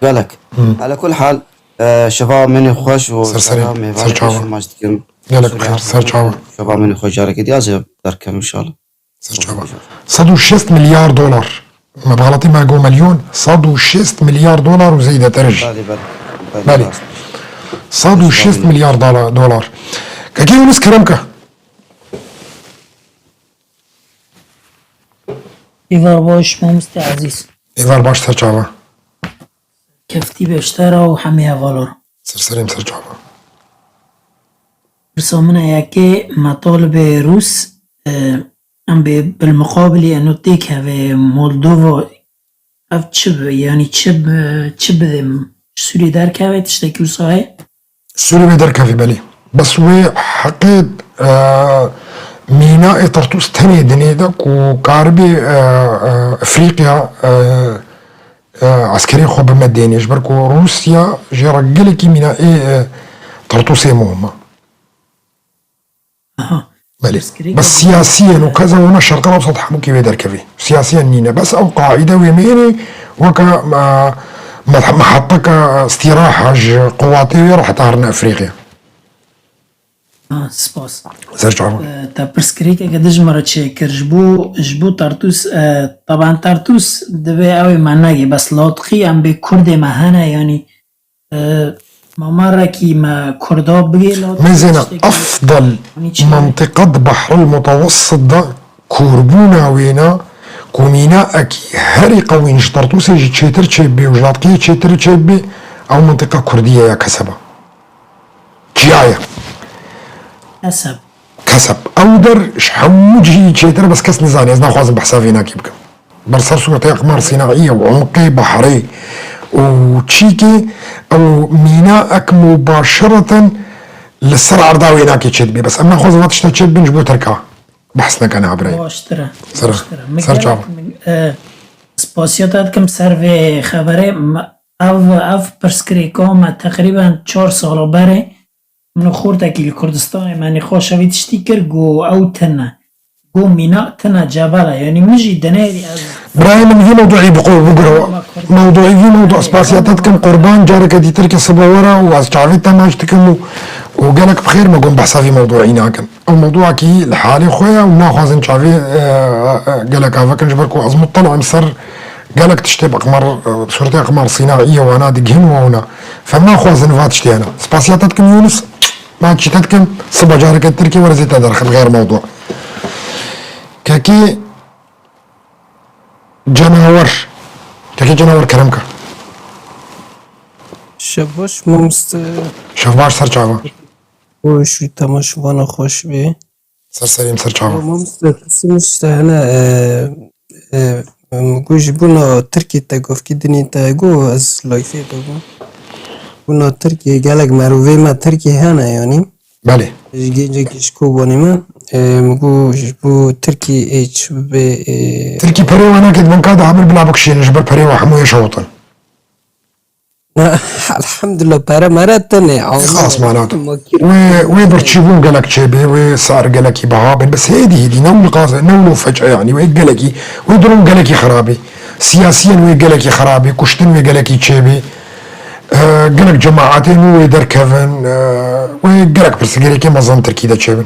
Gelek. Hı. Ala kul hal, e, şeva min ê xweş û Ser serê, şeva mêvanê ser çava. Xweş maç dikim. Gelek bi xêr, ser çava. Şeva min ê xweş carekê dî ez ê derkem inşallah. Ser çava. Sed û şêst milyar dolar. Me bi xeletî me got milyon. Sed û şêst milyar dolar û zêdetir jî. Belê, belê. Belê. Belê. Sed û şêst milyar dola-, dolar. Kekê Yunus kerem ke. Êvar baş, mamoste ezîz. Êvar baş, ser çava. Keftî beşdara û hemî hevalar. Ser serê min, ser çava. Pirsa min e yekê, metalibê Rûs, e, em bê bilmiqabilî eno têk hevê Moldova, ev çi bi, yanî çi bi, çi bidê min? Ji Sûriyê derkeve tiştekî wisa heye? Sûrî wê derkevî, belê. Bes wê heqê, e, mîna ê Tertûs tenê dinê de ku karibê, e, e, Efrîqya, e, e, eskerê xwe bime dênê. Ji ber ku Rûsya jê re gelekî mîna ê, e, Tertûsê muhim e. Aha. Belê. Pirsgirêk Bes siyasiyen û keza wana Şerqal Ewsat hemûkî wê derkevî. Siyasiyen nîne. Bes ew qaîde wê mêrê weke, e, me-, meheteke îstîraha ji quwatê wê re heta herine Efrîqya. Ha, spas. Ser çava. E, te pirsgirêkeke din ji me re çêkir. Ji bo, ji bo Tartûs, e, taban Tartûs divê ew ê me negê. Bes Latqî em bê Kurdê me hene, yanî E, mamarekî me Kurda bigê la Mêzêna tiştekî efdal yanî çi? Mentiqa di Behril Mutewessit de kûrbûna wêna ku mînaekî herî qewîn ji Tartûsê jî çêtir çêbibê û ji Latqiyê çêtir çêbibê, ew mentiqa Kurdî ye ya Keseba. Çiya ye? Keseb. Keseb. Ew der ji hemû cihî çêtir e, bes kes nizane. Ez naxwazim behsa vênakî bikim. Ber ser sûretê aqmar sînaî ye û umqê behrê û çîkê ew mîna ek mubaşireten li ser erda wênakê çêdibê. Bes em naxwazin va tişta çêdibin ji bo Tirka behs nekene ha birayê. Baştir e. Ser, baştir e. Min ser gelek çava. Min, e, spasiya te dikim ser vê xeberê. Me, ev, ev pirsgirêka me teqrîben çar sala berê min û xortekî li Kurdistanê me nîqaşa vî tiştî kir, got ew tune. Got mîna tune cebel e. Yanî min jî dinêrî ez Birayê min vî mewduî biqo-, biguro. Mewduî vî mewdu spasiya te dikim qurban, careke dîtir ke sibe were û ez çavê te maç dikim û, û gelek bi xêr me got behsa vî mewduî nakin. Ew mewduakî li halê xwe ye û naxwazin çavê, e, e, gelek ava kin ji ber ku ez muttala im ser gelek tiştê bi qimar, e, sûretê qimar sînaî ye wana digihîn û wana. Fem naxwazin va tiştê hene. Spasiya te dikim Yûnis, ma çî te dikim, siba careke Tirkî were zêde derxin xêr mewdu. Kekî Cenawer. Kekî Cenawer kerem ke. Şev baş mamoste. Şev baş ser çava. Xweş û temaşevana xweş bê. Ser serê min ser çava. Mamoste, pirsî min ji te hene, e, e, em, gu ji bona Tirkî te govkî dinî te gu ez layfê de bûm. Bona Tirkî gelek merovê me Tirkî hene yanî. Belê. Ji gencekî ji Kobanê me, e, min got ji bo Tirkî ê çi bibe, e, Tirkî perê we nake di binka de hebir bila bikişînin ji ber perê we hemû yê şewtin. Elhamdulillah, pere mere tenê. Xas manat. Wê, wê birçîbûn gelek çêbê, wê sar gelekî biha bin. Bes hêdî hêdî, ne wilo qaz, ne wilo feç e yanî, wê gelekî, wê durum gelekî xirabî. Siyasiyen wê gelekî xirabî, kuştin wê gelekî çêbî. E, gelek cemaetê nû wê derkevin, e, wê gelek pirsgirêkê mezin Tirkî de çêbin.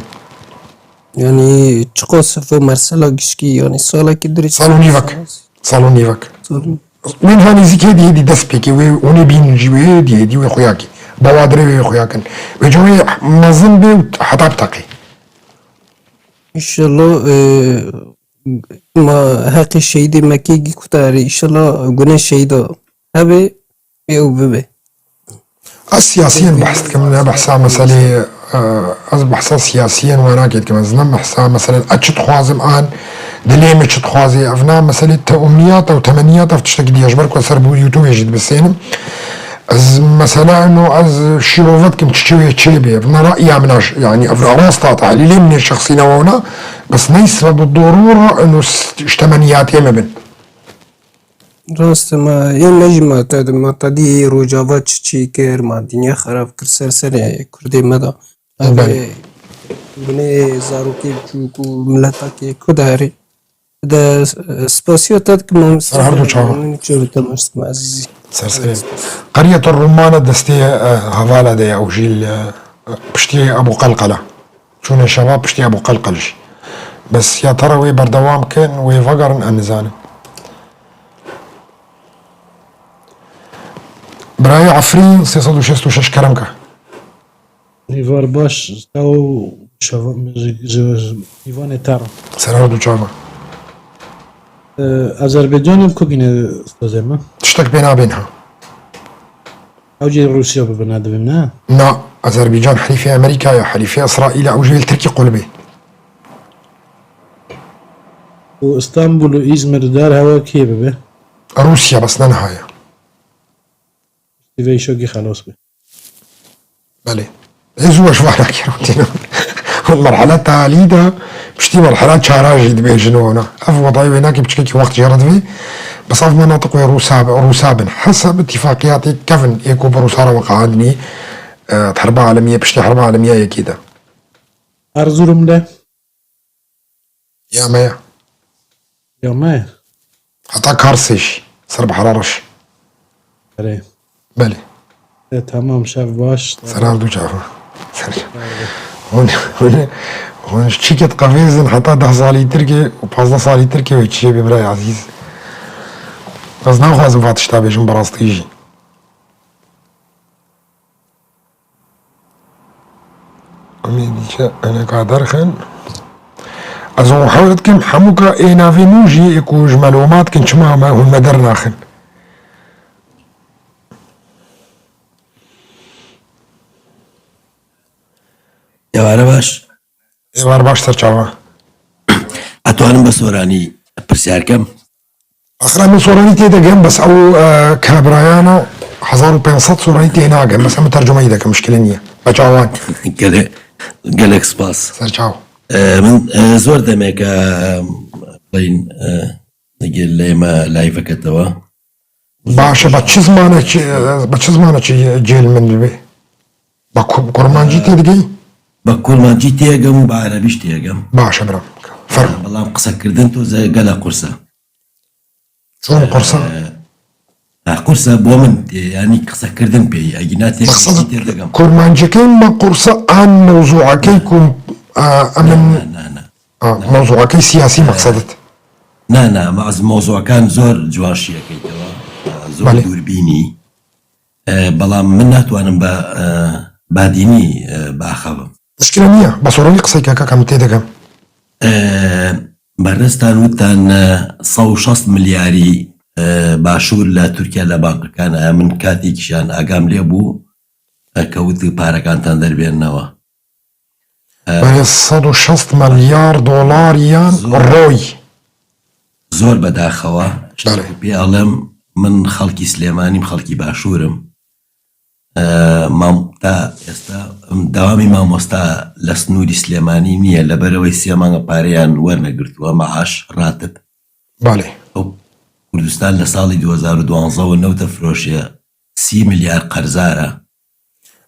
Yanî çiqas ev mesela gişkî, yanî salekî dirê Sal û nîvek. Sal û nîvek. Sal û Wê niha nêzîkî hêdî hêdî dest pê kê, wê hûnê bînin jî wê hêdî hêdî wê xuya kê. Bawadirê wê xuya kin. Wê ca wê mezin bê û heta biteqê. Înşallah, e, ma heqê şehîdê Mekê gî kutarê. Înşallah gune şehîda hebe, ê û bibe. Ez siyasiyen behs dikim, ne behsa meselê, e, ez behsa siyasiyen we nake dikim. Ez ne behsa meselê ez çi dixwazim an dilê min çi dixwazê. Ev ne meselê te umniyat ew temeniyat ev tiştekî diye. Ji ber ku ser bo YouTubeê jî dibisênim. Ez mesela eno ez şîrove dikim çi çi wê çê bê. Ev ne ra'ya min e, yanî ev rasta tehlîlê min ê şexsî ne wewna. Bes neyse bi dorûra eno s-, ji temeniyatê me bin. Rast e, ma, yên me jî ma te, ma te dî Rojava çi çî kir, ma dinya xerab kir ser serê Kurdê me de. Belê. Ev binê zarokê biçûk û miletakê ku de herê. De, e, spasiya te dikim, mamoste. Ser her du çawa. Min çê bi te maç dikim, ezîzî. Ser serê. Qeriyeta Rumane destê, e, hevala de ye, ew jî li, e, piştî Ebu Qelqela. Çûne şeva piştî Ebu Qelqel jî. Bes ya te re wê berdewam kin, wê vegerin, em nizanin. Birayê Efrîn sê sed û şêst û şeş kerem ke. Hêvar baş, te û şeva-, ji, ji, ji, hêvanê te re. Ser her du çava. Ee, Azerbaycanê ku bîne stazê me? Tiştek pê nabên ha. Ew jî Rûsya bibe, ne dibim, ne? Na, Azerbaycan helîfê Amerîka ye, helîfê Îsraîl e, ew jî wê li Tirkî qul bê. Û Îstanbul û Îzmir derhewa kê bibe? Rûsya, bes ne niha ye. Piştî vê îşokî xelas be. Belê. Ê zû weş vana kir û tîna. Hûn merhela talî de, piştî merhela çara jî dibêjin wana. Ev wedayê wê nake piçkekî wext jê re divê. Bes ev menatiq wê Rûsa, Rûsa bin. Hesab îtîfaqiyatê kevin ê ku bi Rûsa re weqeandinî, e, di herba alemiyê, piştî herba alemiya yekê de. Erzurum de. Ya me ya. Ya me. Heta Karsê jî. Ser Behra Reş. Erê. Belê. E, tamam, şev baş. Ser her du çava. Ser. Hûn, hûn, hûn çîket qevêzin heta deh salî Tirkê û pazdeh salî Tirkê wê çiyê bê birayê ezîz. Ez naxwazim va tişta bêjim bi rastî jî. Em ê dîçe eneka derxin. Ez hûn hewl dikim hemûka ê navê nû jî ê ku ji me loma dikin çima me hûn me dernaxin. Êware baş. Êwar baş ser çava. Etwanim bi soranî pirsiyar kem? Axir em soranî tê degem, bes ew, e, kabrayana hezar û pênc sed soranî tê nagem, bes em tercumeyî dekim, muşkile niye. Be çawan. Gele-, gelek spas. Ser çaw. E, min, e, zor demek, e, bîn, e, digel lê me live-eke te wa. Baş e, be çi zmanekî, e, be çi zmanekî cêl min dibe? Be ku-, kurmancî tê digey? Be kurmancî tê gem û be erebî jî tê gem. Baş e, bira. Fermo. Belam qisekirdin tu ze gele qurs e. Çon qurs e? E, e, qurs e bo min, e, yanî qisekirdin pê ye. Egîna tê Maqsed tê degem. Kurmancîkê me qurs e an mewzûekey ku, e, em Na, in na, na, na. A, mewzûekey siyasî maqsed it. Na, na, ma ez mewzûekan zor ciwan şiyekey te wa. E, zor Belê. dûrbînî. E, belam min natwanim be, e, badînî, e, biaxivim. Muşkile niye. Be soranî qisey keka, ka min tê degem. E, berêstan witan, e, sed û şast milyarî, e, başûr li Tirkiye li banqekan e. Min katî kişan agam lê bû, e, kewt parekan tan derbênewa. E, Berê sed û şast milyar dolariyan Zor. roy. Zor bedaxewa. Belê. Pê alem min xelkî Silêmanîm, xelkî başûrim. E, mam-, ta êsta, em, dewamî mamosta li snûrî Silêmanî niye, li ber wê sê manga pareyan werne girtuwe, maaş, ratib. Belê. Ew Kurdistan li salî du hezar û duwazdeh û newte firoşiye sî milyar qerzar e.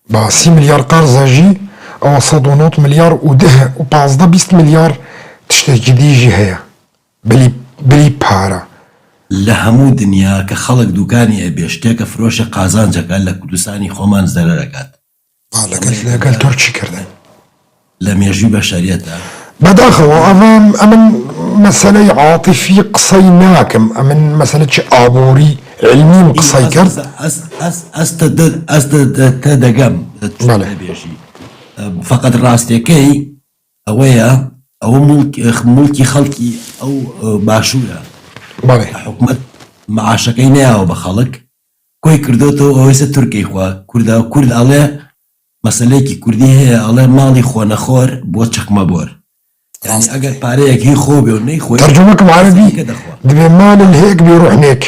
Ba sî milyar qerz e jî, ew sed û nod milyar û deh û pazdeh bîst milyar tiştekî dî jî heye. Bilî, bilî para. Li hemû dinya ke xelk dûkanî ebê, ştêke firoşe qazanceke li Kurdistanî xweman zererek hat. Ba, legel, legel Tirkî kirde. Li mêjû beşeriyet e. Bedaxewa, ev em, em in meseleyê atifî qisey nakim. Em in mesele çi aborî, ilmî min qisey kir. Ez, ez, ez, ez te de, ez de, de, te degem, tu Belê. Te bêjî. E, feqet rastiyekey ew e ya, ew mulk-, mulkî xelkî ew, e, başûr e. Belê. Hikûmet maaşekey neyawe be xelk. Koy kirdo to, ew ise Tirkey xwe. Kurda, Kurd ale, meseleyekî Kurdî heye, ale malî xwe nexwar, bo çekme bor. Yani Rast. Eger pareyek hî xwe be û ney xwe, Tercüme kim erebî, dibê mal li hêk bê ruh nêk.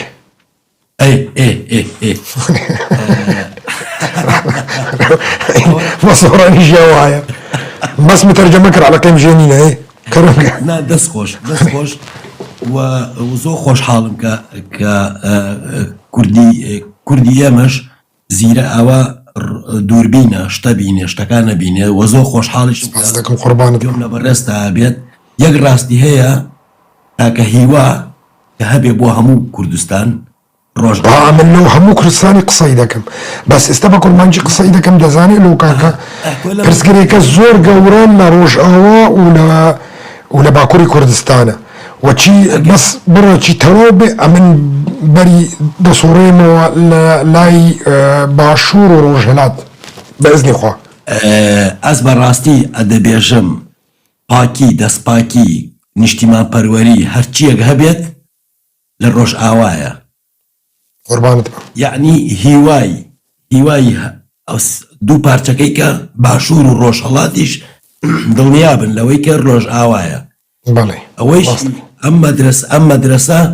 Ey, ey, ey, ey. Ma soranî jî ew heye. Bes min tercüme kir, eleqeyê min jê nîne, ey. Kerem ke. Na, dest xweş, dest xweş. We, we zor xweşhal im ke, ke, e, e, Kurdî, e, Kurdî yemiş. Zîre ewa r-, dûrbîn e, şte bîne, şteka nebîne. We zor xweşhal îşim Spas dikim, qurbanit. Cumle berês te bêt. Yek rastî heye, ta ke hîwa, ke hebe bo hemû Kurdistan, roj Ba, min lo hemû Kurdistanî qisey dekim. Bes êsta be kurmancî qisey dekim, dezanî lo kaka. Eh, eh, kule Pirsgirêke zor gewre li Rojava û li û li Bakurî Kurdistan e. We çî Ege- bes bira çî tewaw be, em in berî desorême we li lay, e, Başûr û Rojhilat. Bi iznî xwe. E, ez bi rastî, e, dibêjim, pakî, destpakî, niştîmanperwerî, her çiyek hebêt li Rojava ye. Qurbanit be. Yanî hîwayî, hîwayî he-, ew s-, du parçekeyke Başûr û Rojhilatîş dilniya bin lewê ke Rojava ye. Belê. Ewê Rast. Em medres-, em medrese,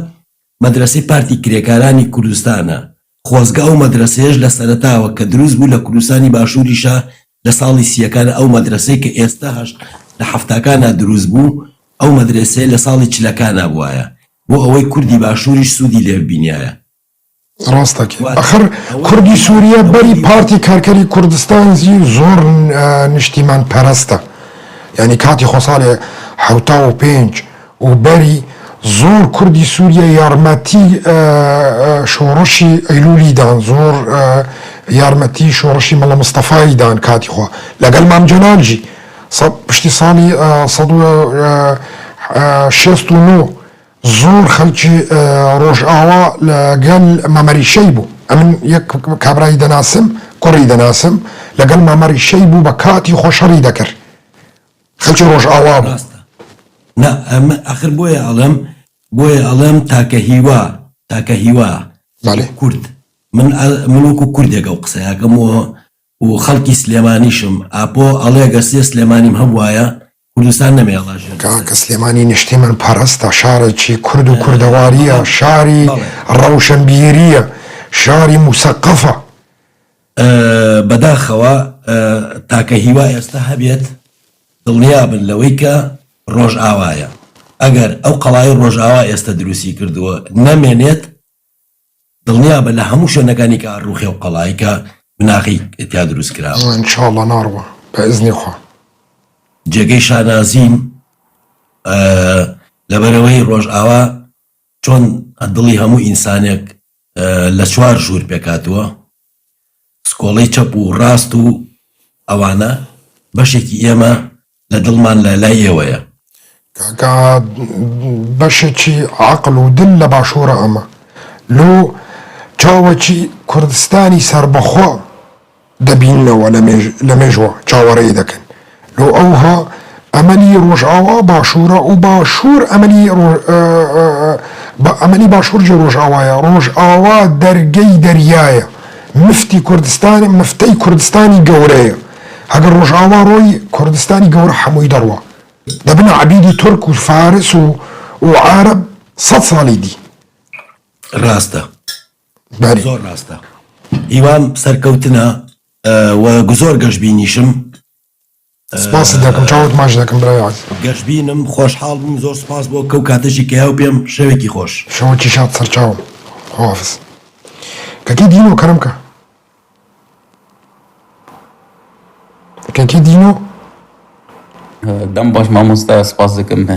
medresê Partî Kirêkaranî Kurdistan e. Xwezga ew medreseyê ji le sereta we ke dirûst bû li Kurdistanî Başûrîşa li salî sîyekan e. Ew medreseyê ke êsta heşt li heftakan e dirûst bû, ew medreseyê li salî çilekan e bûwaye. Bo ewê Kurdî Başûrîş sûdî lê bibîniyaye. Rast e kê. Axir Kurdî Sûriye berî Partî Karkerî Kurdistan zî zor, e, niştîmanperest e. Yanî katî xwe salê hewta û pênc û berî zor Kurdî Sûriye yarmetî, e, e, şoreşî Eylûlî dan, zor, e, yarmetî şoreşî Mela Mistefayî dan katî xwe. Legel Mam Celal jî sa-, piştî salî, e, sed û, e, e, şêst û nod Zor xelkî, e, Rojava li gel Mamerî Şey bû. Em in yek kabrayî denasim, kurî denasim. Li gel Mamerî Şey bû, bi katî xwe şerî dekir. Xelkî Rojava bû. Rast e. Na, em axir boye alem, boye alem take hîwa, take hîwa. Belê. Kurd. Min, min wekû Kurdek ew qiseyek, em û û xelkî Silêmanîşim. Apo alê eger sê Silêmanîm hebûwaya, Kurdistan nemê Allah jê. Kaka Silêmanî niştîman perest e, şarekî kurd û kurdewariye, şarî rewşenbîriye, şarî museqef e. E, bedaxewa, e, take hîwa êsta hebêt, dilniya bin lewê ke Rojava ye. Eger ew qelayê Rojava êsta dirûstî kirdiwe nemênêt, dilniya be li hemû şwenekanî ke rûxê ew qelayî ke binaxî tiya dirûst kirawe. Înşallah narwe, bi iznê xwe. Cegê şanazîn, e, li ber wê Rojava çon dilî hemû însanek, e, li çwar jûr pêk hatiwe. Skolê çep û rast û ewane beşekî ême li dilman li lay êwe ye. Kaka, beşekî aqil û dil li başûra ema. Lo çawekî Kurdistanî serbixwe dibînin we li mêj-, li mêj we çawereyê dikin. Lo ewha emelî Rojava başûr e û başûr emelî Roj-, e, e, e, ba-, emelî başûr jî Rojava ye. Rojava dergey derya ye. Miftî Kurdistanê, miftey Kurdistanî gewre ye. Heger Rojava royî Kurdistanî gewre hemûyî derwa. Dibine ebîdî Tirk û Faris û, û Ereb sed salî dî. Rast e. Berî. Zor rast e. Hîwam serkewtina, e, we gu zor geş bînîşim. Spas dikim, çawit maç dikim, birayê aziz. Geş bînim, xweşhal bûm, zor spas bo kew kate jî ke ew pêm, şevekî xweş. Şevekî şad, ser çaw. Xwehafiz. Kekî Dîno, kerem ke. Kekî Dîno. Dem baş mamoste, spas dikim.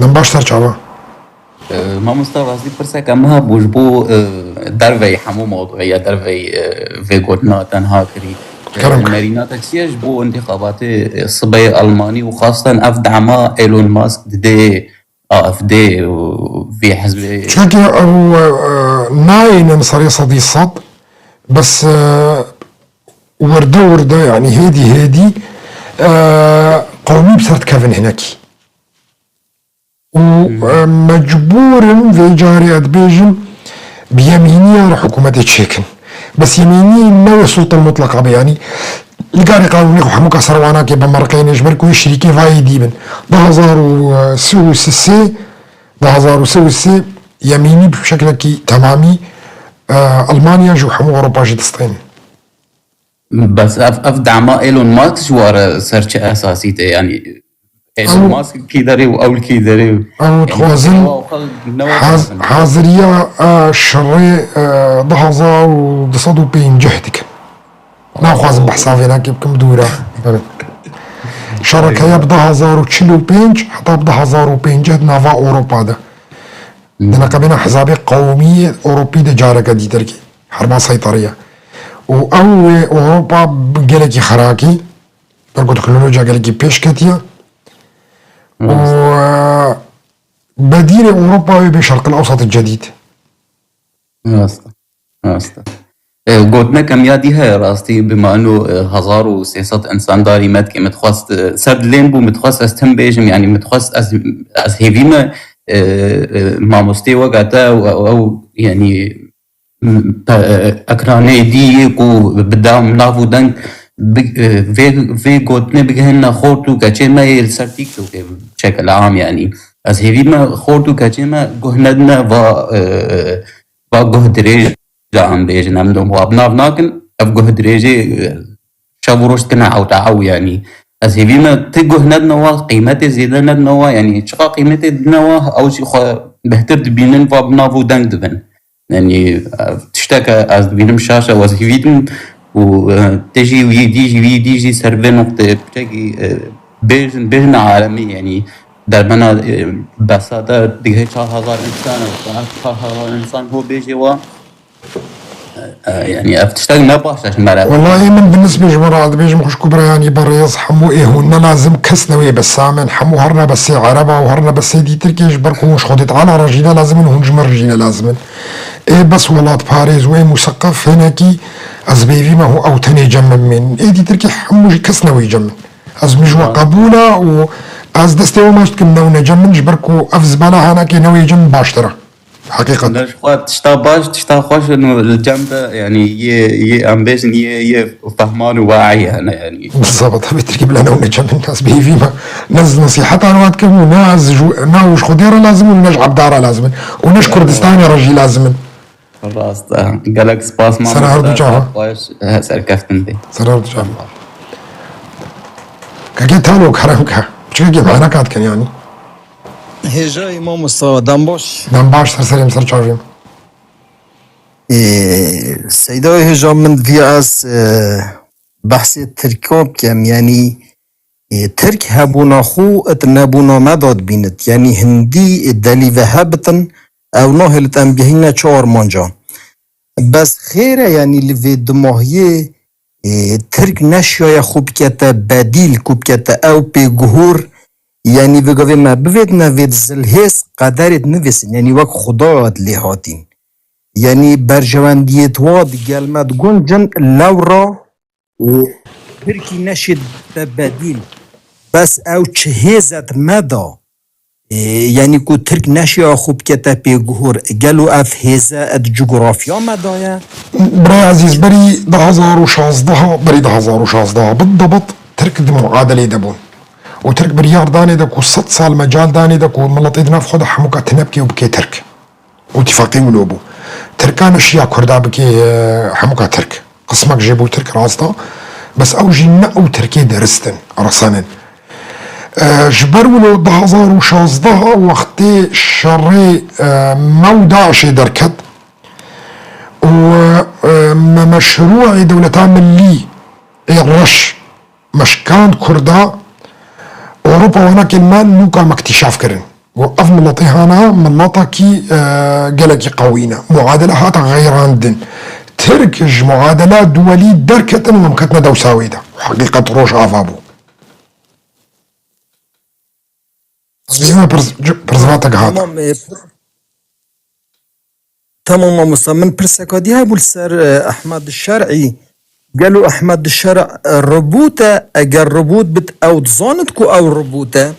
Dem baş, ser çawa. E, mamosta, rastî pirseke me hebû ji bo, e, derveyî hemû mewduya derveyî, e, vê gotina te niha kirî. E, kerem ke. Nerîna te çi ye ji bo intixabatê, e, sibê Elmanî û xastan ev dema Elon Musk didê A F D û vê hizbê? Çunke ew, e, nayênin serê sedî sed, bes, e, wirde wirde, yanî hêdî hêdî, e, qewmî bi ser dikevin hinekî. Û, e, mecbûr in vê carê, ez dibêjim, bi yemîniya re hikûmetê çêkin. Bes yemînî ne wê sultan mutleqa be, yanî li garê qanûnê xwe hemû kes ser wana ke bi merqeyê ne, ji ber ku wê şirîkê vayê dî bin. Du hazar û sê û sê, du hazar û sê û sê yemînî bi şeklekî temamî, e, Almanya jî û hemû Ewropa jî distênin. Bes ev, ev dema Elon Musk ji we re ser çi esasî tê? Yanî Elon Ew Musk kî derê û ew li kî derê û, ew yanî dixwazin ewa xwe ne haz-, wexwazin. Haziriya, e, şerê, e, du hazar û du sed û pêncî dikin. Naxwazim behsa vênakê bikim, dûr e. Evet. Şereke ya bi du hazar û çil û pênc heta bi du hazar û pêncî di nava Ewropa de. Di neqebêna hizabê qewmî Ewropî de careke dîtir kî. Herba seytariye. Û ew wê Ewropa gelekî xerakî, ber ku teknolojiya gelekî pêş ketiye. Û, e, bedîlê Ewropa wê bê Şerqil Ewsat Cedîd. Rast e. Rast e. E, gotineke min ya dî heye rastî, bi mano, e, hezar û sê sed însan darî me dike, min dixwest, e, ser dilê min bû, min dixwest ez tim bêjim, yanî min dixwest ez, ez hêvî me, e, e, mamostê weke te û ew, ew, yanî, pe-, ekranê dî ku bi dam, nav û deng bi-, e, vê, vê gotinê bigihîne xort û keçê me yê li ser TikTokê bi şekil am, yanî. Ez hêvî me xort û keçê me guh nedine va, e, va guh dirêj de em bêjin, em dom wa bi nav nakin, ev guh dirêjê, e, şev û roj dikine ewta ew, yanî. Ez hêvî me ti guh nedine wa, qîmetê zêde nedine wa, yanî çiqa qîmetê dine wa, ew jî xwe bêhtir dibînin, va bi nav û deng dibin. Yanî, ev tişteke ez dibînim şaş e, ez hêvî dim û, e, tê jî wî dî jî, wî dî jî ser vê noqtê piçekî, e, bêjin, bêjin alemî, yanî derbena, e, besa te digihê çar hezar însan e, ev çar hezar însan ho bêjê wa, e, e, yanî ev tiştek ne baş e ji me re. Wellahî min bi nisbê ji we re dibêjim xwişk û bira, yanî berêz hemû ê hûn ne lazim, kes ne wê besam in, hemû herine besê Ereba û herine besê dîtirkê, ji ber ku hûn ji Xwedê Teala re jî ne lazim in, hûn ji min re jî ne lazim in. Ê bes welatparêz û ê museqef hinekî ez bêvî me hû ew tenê cem min mîn. Ê dîtirkî hemû jî kes ne wê cem min. Ez min ji we qebûl e û ez destê we maç dikim, ne wê cem min, ji ber ku ev zibana hanakê ne wê cem min baştir e. Heqîqet. Li xwe tişta baş, tişta xweş in û li cem de, yanî, yê, yê em bêjin, yê, yê fehman û we'iyê hene, yanî. Bizaba, tabii, Tirkî bila ne û ne cem in, ez bêhîvî me. Ne ez nesihetan wan dikim û ne ez ji, ne û ji Xwedê re lazim in û ne ji Ebda re lazim in. Û ne ji Kurdistanê re jî lazim in. Rast e. Gelek spas, Ser her du mamoste, çava. Xweş, he, serkeftin bê. Ser her du çava. Kekê Talo, kerem ke. Çikekê mehna kat ken, yanî. Hêjayî mamosta, dem baş. Dem baş, ser serê min, ser çavê min. Ee, Seyda hêja, min diya ez, e, behsê Tirkan bikem, yanî, e, Tirk hebûna xwe it nebûna me da dibînit. Yanî hindî, e, delî ve hebitin, ew nahêlit em gehîne çi armanca. Bes xêr e, yanî li vê dimahiyê, e, Tirk neşiyaye xwe bikete bedîl, ku bikete ew pê guhor, yanî vê gavê me bivêtine vê zilhêz qederê dinivîsin, yanî wek Xuda lê hatîn. Yanî berjewendiyêt wa di gel me diguncin lewra û Tirkî neşê te bedîl. Bes ew çi hêzet me da, e, yanî ku Tirk neşiya xwe bikete pê guhor, gelo ev hêze di cugurafya me da ye? Birayê ezîz, berî du hezar û şazdeh, berî du hezar û şazdeh bidebit Tirk di muadelê de bûn. Û Tirk biryar danê de ku sed sal mecal danê de ku miletê di nav xwe de hemûka tune bike û bike Tirk. Û tifaqê wilo bû. Tirka neşiya Kurda bike, e, hemûka Tirk. Qismek jê bû Tirk, rast e. Bes ew jî ne ew Tirkê derist in, resen in. E, ji ber wilo du hezar û şazdeh wextê şerê, e, me û DAIŞê derket û, e, me meşrûê dewleta millî ê reş meşkand Kurda, Ewropa wanakên me nûka me îktîşaf kirin. Û ev miletê hana miletekî, e, gelekî qewî ne. Muadele hate xeyrandin. Tirk ji muadela duwelî derketin û em ketine dewsa wê de. Heqîqet Rojava bû. Ez bêjime pirs-, pirsvatek hat. Tamam, e, Tamam mamosta, min pirseka dî hebû li ser, e, Ehmed Şer'î. Gelo Ehmed Şer', e, robot e? Eger robot bit, ew dizanit ku ew robot e?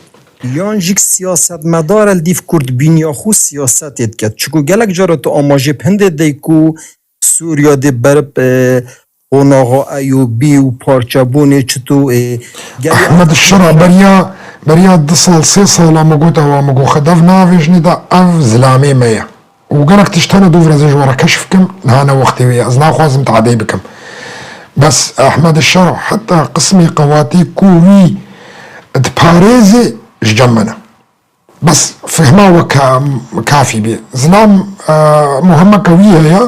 Yan jî siyasetmedar e, li dîv kurdbîniya xwe siyasetê diket? Çiku gelek cara tu amajê bi hindê dey ku Sûriya dê berib, e, qonaxa Eyûbî û parçebûnê çito, e, gelo Ehmed Şera beriya, beriya du sal, sê sala min got ewa, min got, Xedev navêjinê de ev zilamê me ye. Û gelek tişt hene dûv re ez ê ji we re keşf kim, niha ne wextê wê ye. Ez naxwazim tadê bikim. Bes Ehmed Şer heta qismê qewatê ku wî diparêzê ji cem me ne. Bes fehma we ka-, kafî bê. Zilam, e, muhimmeke wî heye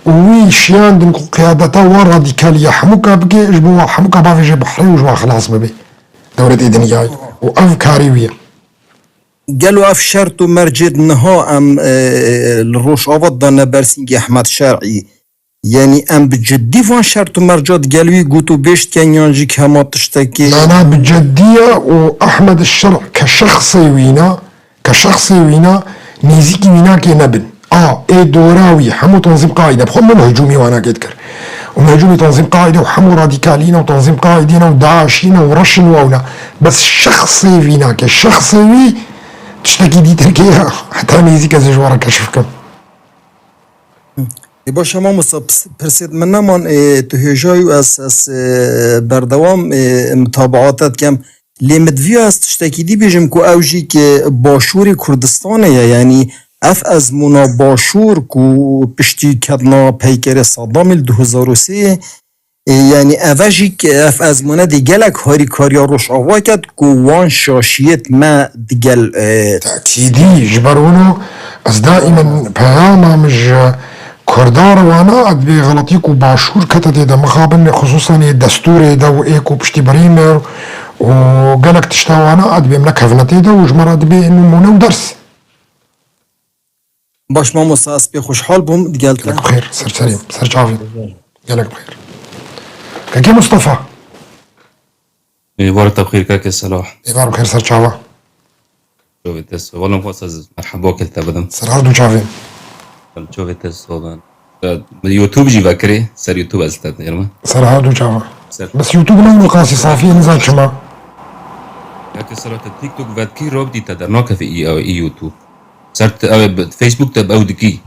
û wî şiyandin ku qiyadeta wa radîkal ya hemûka bike, ji bo wa hemûka bavêje behrê û ji wa xilas bibe. Dewletê dinyayê. Û ev karê wî ye. Gelo ev şert û mercê niha em, e, li Rojava dane bersîngê Ehmed Şer'î? Yanî em bi ciddî van şert û merca digel wî got û bêj dikin yan jî hema tiştekê? Na, na, bi ciddî ye û Ehmed Şer ke şexsê wîna, ke şexsê wîna nêzîkî wînakê nebin. A, ê dora wî hemû Tanzîm Qaîde, bi xwe min hicûmî wanakê dikir. Û min hicûmî Tanzîm Qaîde û hemû radîkalî ne û Tanzîm Qaîdê ne û DAIŞî ne û reşin û ew ne. Bes şexsê wînakê, şexsê wî tiştekî dîtir ke ya. Heta nêzîk ez ê ji we re keşif kim. Ê, baş e mamosta, pis-, pirsêt min neman, ê, tu hêja yû ez, ez, ê, berdewam, ê, mitabaata dikem. Lê min divîya ez tiştekî dî bêjim ku ew jî ki Başûrê Kurdistanê ye, yanî ev ezmûna Başûr ku piştî ketina peykerê Saddamê li du hezar û sê, ê, yanî eve jî ki ev ezmûne dê gelek harîkariya Rojava ket ku wan şaşiyêt me digel, ê, Tekîdî, ji ber wilo ez daîmen peyama min ji Kurda re wana, ez dibê xeletî ku Başûr kete tê de mixabin, xisûsan ê destûrê de û ê ku piştî birî me û gelek tişta wana, ez dibê em nekevine tê de û ji me re dibê nimûne û ders. Baş mamosta, ez pê xweşhal bûm digel te. Gelek bi xêr, ser serê, ser çavê. Gelek bi xêr. Kekê Mustafa. Êvar te bi xêr keke Selah. Êvar bi xêr ser çava. Çavê te so-, wala xwest ez merheba kir te bidim. Ser her du çavên. Çavê te soben. Min YouTube jî vekirî, ser YouTube ez te dêrme. Ser her du çava. Ser. Bes YouTube ne wilo qasî safî ye, nizan çima. Keke Selah, te TikTok vetkî, rok dî te dernakeve î, î YouTube. Ser t-, ew ê bi Facebook te bi ew dikî.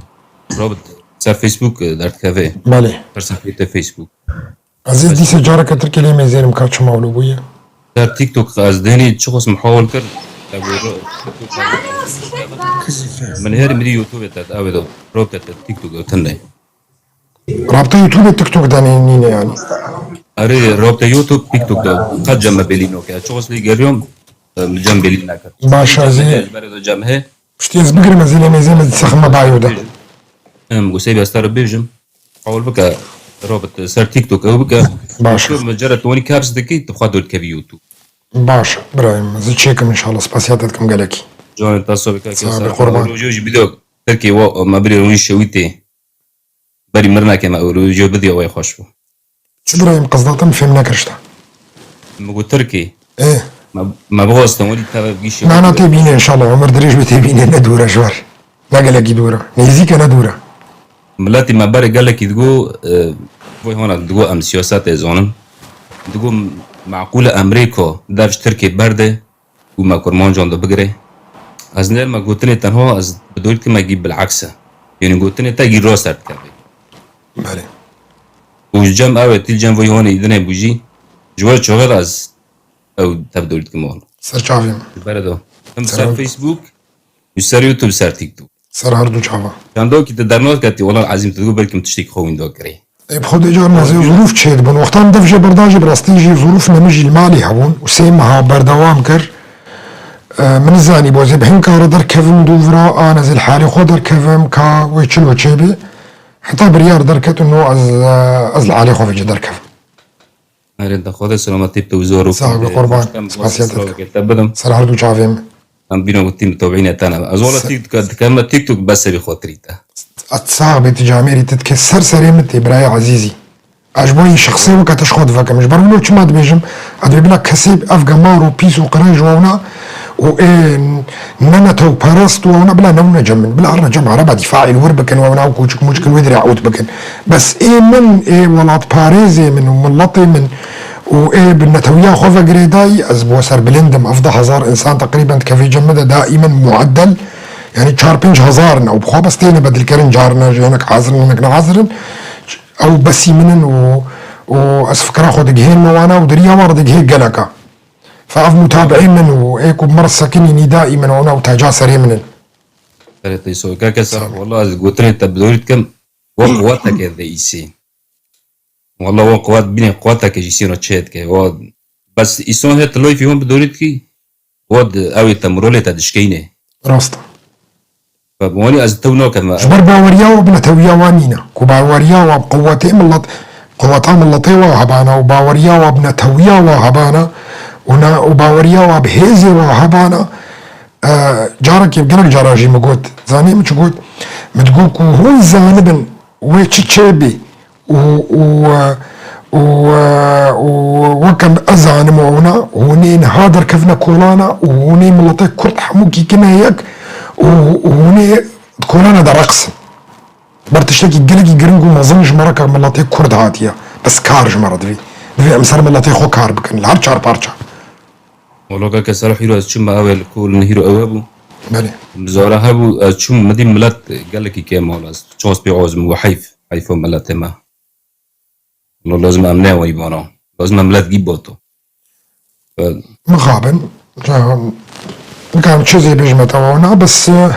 Robert, ser Facebook, e, derdikeve. Belê. Pirsa pê te Facebook. Ez ê dîsa careke Tirkiyê lê mêzênim ka çima wilo bûye. Ser TikTok ez dênî çi xwest min hawil kir. Te bu ro-, Min her mirî YouTube te, ew ê do. Robert te TikTok ew tinde. Rabte YouTube, TikTok de nî-, nîne yani. Erê, rabte YouTube, TikTok de. Qet cem me belî noke. Çiqas lê geriyom, em, cem belî neket. Baş, ez ê Berê de cem he. Piştî ez bigirim, ez ê lê mêzê min sexme bayo de. Em, Gusey, ez te re bêjim. Hawil bike, Robert, ser TikTok ew bike. Baş. Tu mucerred tonî caps dikî, tu xwe dor dikevî YouTube. Baş, birayê min. Ez ê çêkim inşallah. Spasiya te dikim gelekî. Canê te sabê kake. Sağ ol, sağ ol. Qurban. Rojo jî bidok. Tirkî wa, me birê rûnî şewitê. Berî mirineke me ew rojo bidiya, wê xweş bû. Çi birayê min, qizdatim fêm nekir işte. Min got tirkî. Ê. Me, me bixwestin welî teve gîşe. Na, na, tê bîne inşallah. Ömür dirêj be, tê bîne, ne dûr e ji we. Ne gelekî dûr e. Nêzîk e, ne dûr e. Miletî me berê gelekî digo, e, vay hona digo em siyasetê zonin. Digo maqûl e Amerîko dev ji Tirkê berde. û me kurmancan de bigire. Ez nêrime gotinê tenha, ez bi dor dikime gî bileks e. Yanî gotinê te gî rast derdikeve. Belê. Û ji cem ew e, tî cem vay hanê îdinê bû jî. Ji we çaxê de ez ew te bi dor dikim wan. Ser çavê min. Ji bere de. Him ser Facebook, û ser YouTube, ser TikTok. Ser her du çava. Çandokî te dernaketî, wela ezîm te digo belkî min tiştekî xwe wînda kirê. Ê, bi xwedê carna zê zurûf çêdibûn. Wextan dev jê berda jî bi rastî jî zurûf ne min jî li malî hebûn û sê meha berdewam kir. E, min zanî bo zê bi hin kare derkevim dûvira, an ez ê li halê xwe derkevim, ka wê çilo çêbê. Heta biryar derket û no ez, e, ez li halê xwe vêce derkevim. Erê, de Xwedê selametî bi te û zor û Sağ ol, xwedê qurban. Spasiya te dikim. Te bidim. Ser her du çavê min. Em bîna gotî mitobîne te ne. Ez wala Se- TikTok dikeme TikTok beserî xotirî te. At sax bê tu camêrî te dike ser serê min tê birayê ezîzî. Ez ji bo yî şexsê weke te ji xwe divekim. Ji ber wilo çima dibêjim? Ez dibê bila kesê ev gemar û pîs û qirêj wewna û ê ne netewperest wewna bila newne cem min. Bila arne cem araba dîfaî li wir bikin wewna û koçik moçik li wê dirê ewt bikin. Bes ê min, ê welatparêzê min û miletê min û ê bi netewiya xwe ve girêdayî, ez bo ser bilind im. Hevdeh hezar însan teqrîben dikevê cem min de daîmen mueddel. Yanî çar pênc hezar in. Ew bi xwe bes têne bedilkirin, carna ji hinek hazir in, hinek nehazir in. Ew besî min in û, û ez fikra xwe digihênme wana û di riya wan re digihê geleka. Fe ev mutabiî min û ê ku bi min re sekinî nî daîmen wana û teca serê min in. Serê te îso. Keke Sağ ol. Wala ez gotinê te bi dorî dikim. Wa quweteke de îsê. Wala wa quwet bîne quweteke jî sîno çê dike. Wa bes îson hê tu leyfî hûn bi dorî dikî. Wa di, ew ê te mirolê te dişkeyne. Rast e. Fe bi wanî ez tew nakem. Ji ber baweriya wa bi netewiya wa nîne. Ku baweriya wa bi quwetê milet, quweta miletê wa hebana û baweriya wa bi netewiya wa hebana û ne, û baweriya wa bi hêzê wa hebana, e, carekê gelek cara jî min got. Zanî min çi got? Min digot ku hûn zanibin wê çi çêbî û, û, û, û weke ez zanim ewna, hûnê niha derkevine kolana û hûnê miletê Kurd hemû kîkine yek û, û hûnê di kolana de reqsin. Ber tiştekî gelekî giring û mezin ji me re ka miletê Kurd hatiye. Bes kar ji me re divê. Divê em ser miletê xwe kar bikin. Li her çar parça. Wala keke Selo hîro ez çûm me ew ê li ku li hîro ew hebû. Belê. Bizara hebû, ez çûm min dî milet gelekî kêm wala ez. Ços pê oz min û heyf, heyfo miletê me. Wala lazim em ne wayî bana. Lazim em milet gî boto. Mixabin, nikarim çi zê bêjime te wana, bes, e,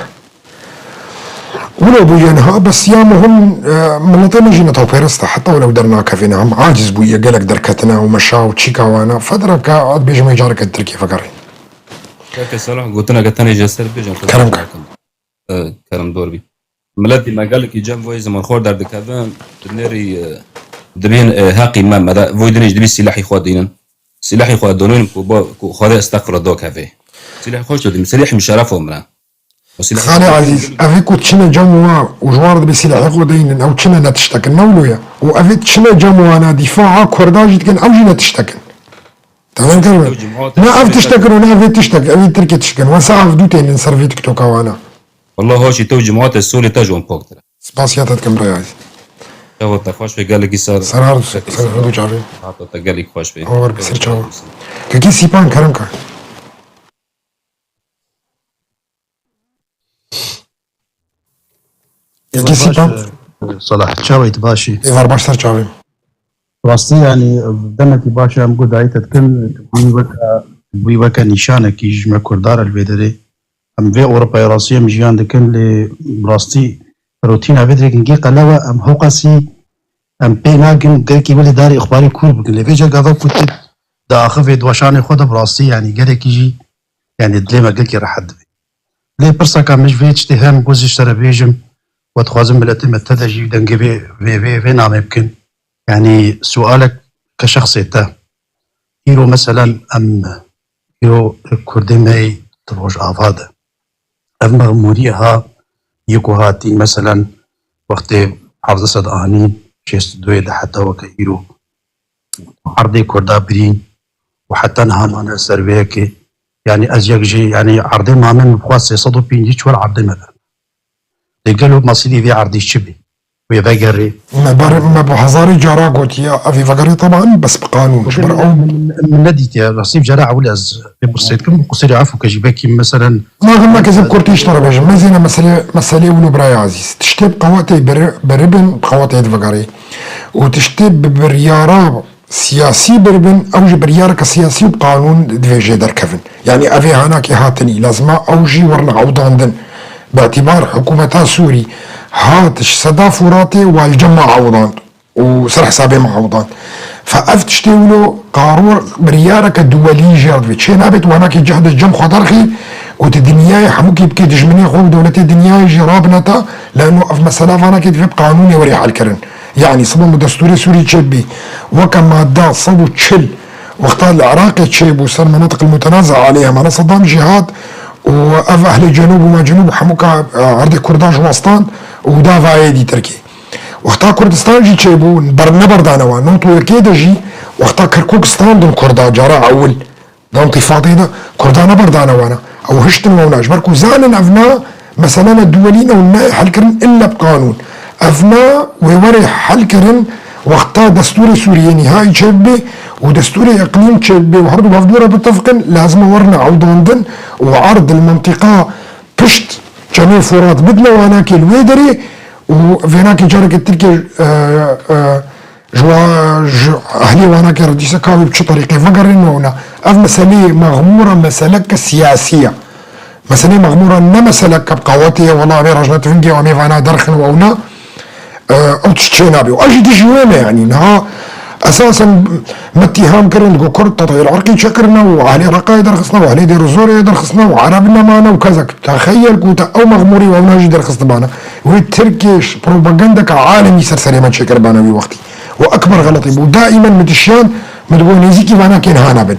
Wilo bûye niha, bes ya muhim, e, miletê me jî netewperest e, heta wilo dernakevîne, em aciz bûye, gelek derketine û meşa û çîka wana. Fedreke ad bêjim wê careke Tirkiyê vegerîn. Keke Selo, gotineke tenê ji ser bêjim. Kerem ke. E, kerem dor bî. Miletî me gelekî cem vayî ziman xwe derdikevin, di nêrî, e, dibên, e, heqî me, me de, voy dinê jî dibî sîlehî xwe dînin. Sîlehî xwe donin ku ba, ku Xwedê estexfirullah dakeve. Sîlehî xwe çi dîm, sîlehî min şeref o min e. Xalê Ezîz, evê ku çine cem wa û ji wan re dibê sîlehê xwe deynin, ew çine ne tiştekin, ne wilo ye. Û evê çine cem wana dîfaa Kurda jî dikin, ew jî ne tiştekin. Te derkevin. Ne ev tiştekin û ne evê tiştek, evê Tirkê tiştekin. Wesa ev dû tên li ser vê TikToka wana. Wallah hoşî te û cemaatê Sûrî te ji wan paktir e. Spasiya te dikim birayê Ezîz. Çawa te xweş be gelekî sar. Ser her, ser her du çavê. Hata te gelek xweş be. Awa wer bi ser çawa. Kekî Sîpan kerem ka. Kî Baş, Sîpan? e, Salah, çawa yî, tu baş î? Êvar baş, ser çavê. Rastî, yanî, demekî baş e, em guhdayî te dikin, wî weke, wî weke nîşanekî ji me Kurdan re li vê derê. Em vê Ewropayê rastî em jiyan dikin, lê rastî rotîna vê derê gingî qelew e, em hewqasî, em pê nagin, gelkî wê li darê ixbarî kûr bikin. Lê vê cega ve ku tu diaxivê di weşanê xwe de, bi rastî, yanî, gelekî jî, yanî, dilê me gelkî rehet dibe. Lê pirseka min ji vê tiştê heye, ku ez ji te re bêjim, we dixwazim miletê me te de jî dengê vê, vê, vê, vê namê bikin. Yanî sualek ke şexsê te. Îro meselen em, îro Kurdê me yê di Rojava de. Ev mexmûrî ha yê ku hatî, meselen, wextê hevdeh sed anî, şêst û duyê de heta weke îro erdê Kurda birîn û heta niha mane ser vê yekê. Yanî ez yek jî, yanî erdê mamê min bixwest sê sed û pêncî çar erdê me be. Lê gelo mesîlê vê erdê çi bî? Wê vegerê? Me ber, me bi hezarê cara gotiye, ev ê vegerê teban bes bi qanûn. Ji ber ew min, min nedîtiye. Rastî cara ewil ez vê pirsê dikim, qusirê efû ke jî belkî meselen. Naxim nake zim kurtî ji te re bêjim. Me zêne meselê, meselê wilo birayê ezîz. Tiştê bi qewetê beri-, beribin, bi qewetê divegerê. Û tiştê bi biryara siyasî biribin, ew ji biryareke siyasî û bi qanûn divê jê derkevin. Yanî ev ê hanakê hatinî, lazima ew jî werine ewdandin. Bi îtîbar hikûmeta Sûrî hat ji seda Furatê û li cem me ewdand û ser hesabê me ewdand. Fe ev tiştê wilo qaror biryareke duwelî jê re divê. Çê nabêt wanakê cehd ji cem xwe derxî û di dinyayê hemûkî bikê dijminê xwe û dewletê dinyayê jî rabineta, leno ev mesela vanakê divê bi qanûnê werê helkirin. Yanî sibe min destûrê Sûrî çêbî. Weke madde sed û çil wexta li Iraqê çêbû ser menatik mutenaza aleyh, hemana Sedam jî hat û ev ehlê cenûb û ma cenûb hemûka, e, erdê Kurdan ji westan û da vayê dî Tirkî. Wexta Kurdistan jî çêbû, ber neberdane wan. Nod û yekê de jî wexta Kirkûk standin Kurda cara ewil. Di întifadeyê de Kurdan neberdane wana. Ew hiştin wewna. Ji ber ku zanin evna mesele me duwelî ne û nayê helkirin illa bi qanûn. Evna wê werê helkirin wexta destûrê Sûriyê nîhaî çêbibe û destûrê îqlîm çêbibe û herdu hevdû re bitefiqin, lazim e werine ewdandin û erd li mentiqa pişt çemê Furat bidine wanakê li wê derê û vênakê careke Tirkiye, e, e, Ji wa, ji ehlê wanakê re dîse ka wê bi çi terîqê vegerin û wina. Ev meseleyê mexmûr e, meseleke siyasî ye. Meseleyê mexmûr e, ne meseleke bi qawetê ye, wela em ê rojnativingê û em ê vana derxin û ewna, e, ew tişt çê nabe. Û ev jî dijî wê me, yanî niha esasen me îttiham kirin, digo Kurd tetayê irqî çêkirine û ehlê Reqayê derxistine û ehlê Dêr û Zorê derxistine û Ereb nemane û kezek. Texeyel ku te ew mexmûrî û ewna jî derxistibane. Wê Tirkê ji propagandeke alemî ser serê me çêkiribane wî wextî. Û ekber xeletî bû. Daîmen min dişiyan, min digot nêzîkî vana kên hana bin.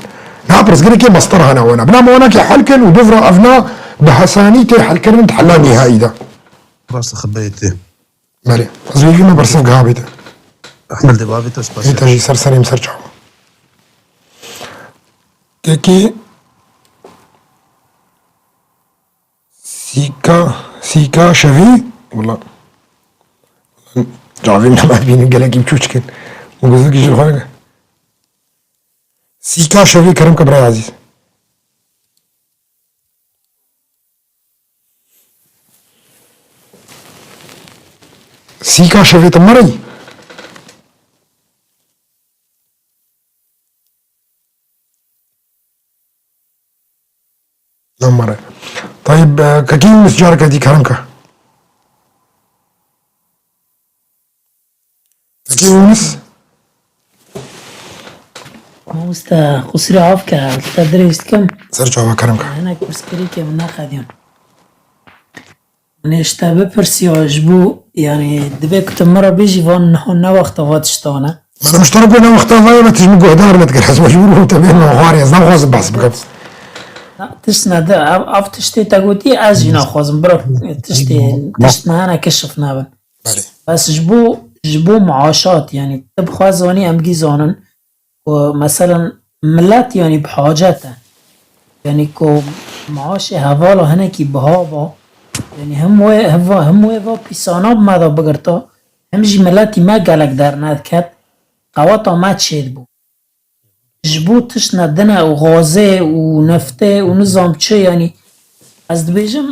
Niha pirsgirêkê mestir hana wana. Bila me wana kê hel kin û dovra evna bi hesanî tê helkirin di hela nîhaî de. Rast xebeyê tê. Belê. Ez wî me bersiv giha bête. Ehmed dê bavê te spas. Ê te jî ser serê min ser çawa. Tekî Sîka, sîka şevî, wila. Cavên nema bînin gelekî biçûçik in. Min gozikî ji xwe. Sîka şevî kerem ke birayê ezîz. Sîka şevê te merî? Namare. Tayib, e, Kekî Yûnis careke dî kerem ke. Kekî Yûnis. Mamoste, qusûrê af ke, te dirêj dikim. Ser çava kerem ke. Hinek pirsgirêkê min neqediyan. Min ê ji te bipirsiya ji bo, yanî, divê ku tu min re bêjî van niha ne wexta va tişta ne. Madem ji te re got ne wexta va ye, me tu ji min guhdar nedikir. Ez mecbûr bûm te bêhme xwarê. Ez naxwazim behs bikim. Na, tişt ne de, ev, ev tiştê te gotî, ez jî naxwazim. Bira tiştê, tişt me hene keşif nabin. Belê. Bes ji bo, ji bo maaşat, yanî, tu bi xwe zanî, em gî zanin. Ku meselen milet, yanî, bi hacet e. Yanî ku maaşê hevala hinekî biha ba, yanî him wê, him va, him wê va pîsana bi me de bigirta, him jî miletî me gelek dernediket, qeweta me çêdibû. Ji bo tiştine din e û gazê û neftê û nizam çi, yanî ez dibêjim,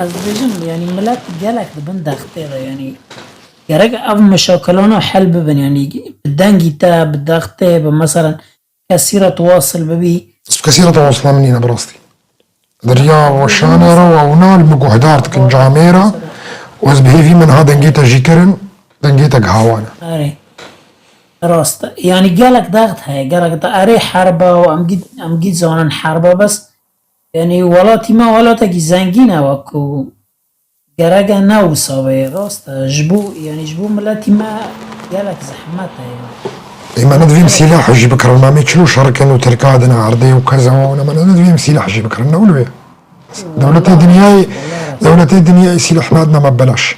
Ez dibêjim, yanî milet gelek di bin dextê de, yanî gerek ev meşakilana hel bibin, yanî bi dengî te, bi dextê, bi meselen kesî re tu wasil bibî. Ez bi kesî re tewasila min nîne bi rastî. Di riya weşanê re we wina li min guhdar dikin camê re û ez bi hêvî min ha dengê te jî kirin, dengê te giha wan e. Erê. Rast e. Yanî gelek dext heye, gelek de erê herba û em gî, em gî zanin herba bes. Yanî welatî me welatekî zengîn e wekû gerek e ne wisa be, rast e. Ji bo, yanî ji bo miletî me gelek zehmet e yanî. Ê me nedivîm sîlah jî bikirin, me mê çilo şer kin û Tirka din erdê û keza wan, me nedivîm sîlah jî bikirin, ne wilo ye. Dewletê dinyayê, dewletê dinyayê sîlah nadine me belaş.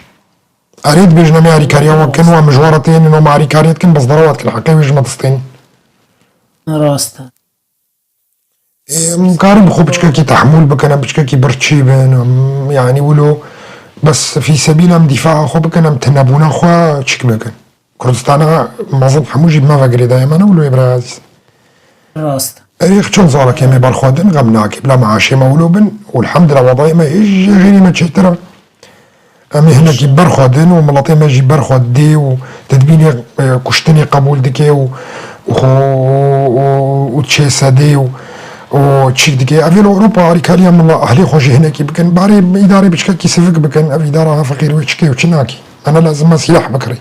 Erê dibêjin em ê alîkariya wan kin, wan mijwara tênin û me alîkariyê dikin, bes dera we dikin, heqê wê ji me distênin. Rast e. Ê, em karin bi xwe piçkekî tehmûl bikin, em piçkekî birçî bin, em, yanî wilo bes fî sebîl em dîfaa xwe bikin, em tinebûna xwe çik bikin. Kurdistana mezin hemû jî bi me ve girêdayê me ne wilo yê bira ezîz. Rast. Erê çend salek em ê ber xwe din, xem nake, bila meaşê me wilo bin, û elhamdulillah wedayê me hêj jê jêrî me çêtir e. Em ê hinekî ber xwe din û miletê me jî ber xwe didê û tu dibînî, e, kuştinê qebûl dike û, û, û, û çê sedê û, û çîk dike. Ev ê li Ewropa alîkariya min la ehlê xwe jî hinekî bikin. Barê îdarê biçkekî sivik bikin. Ev îdara ha feqîr wê çi kê û çi nakê. Ene lazim me sîlah bikirî.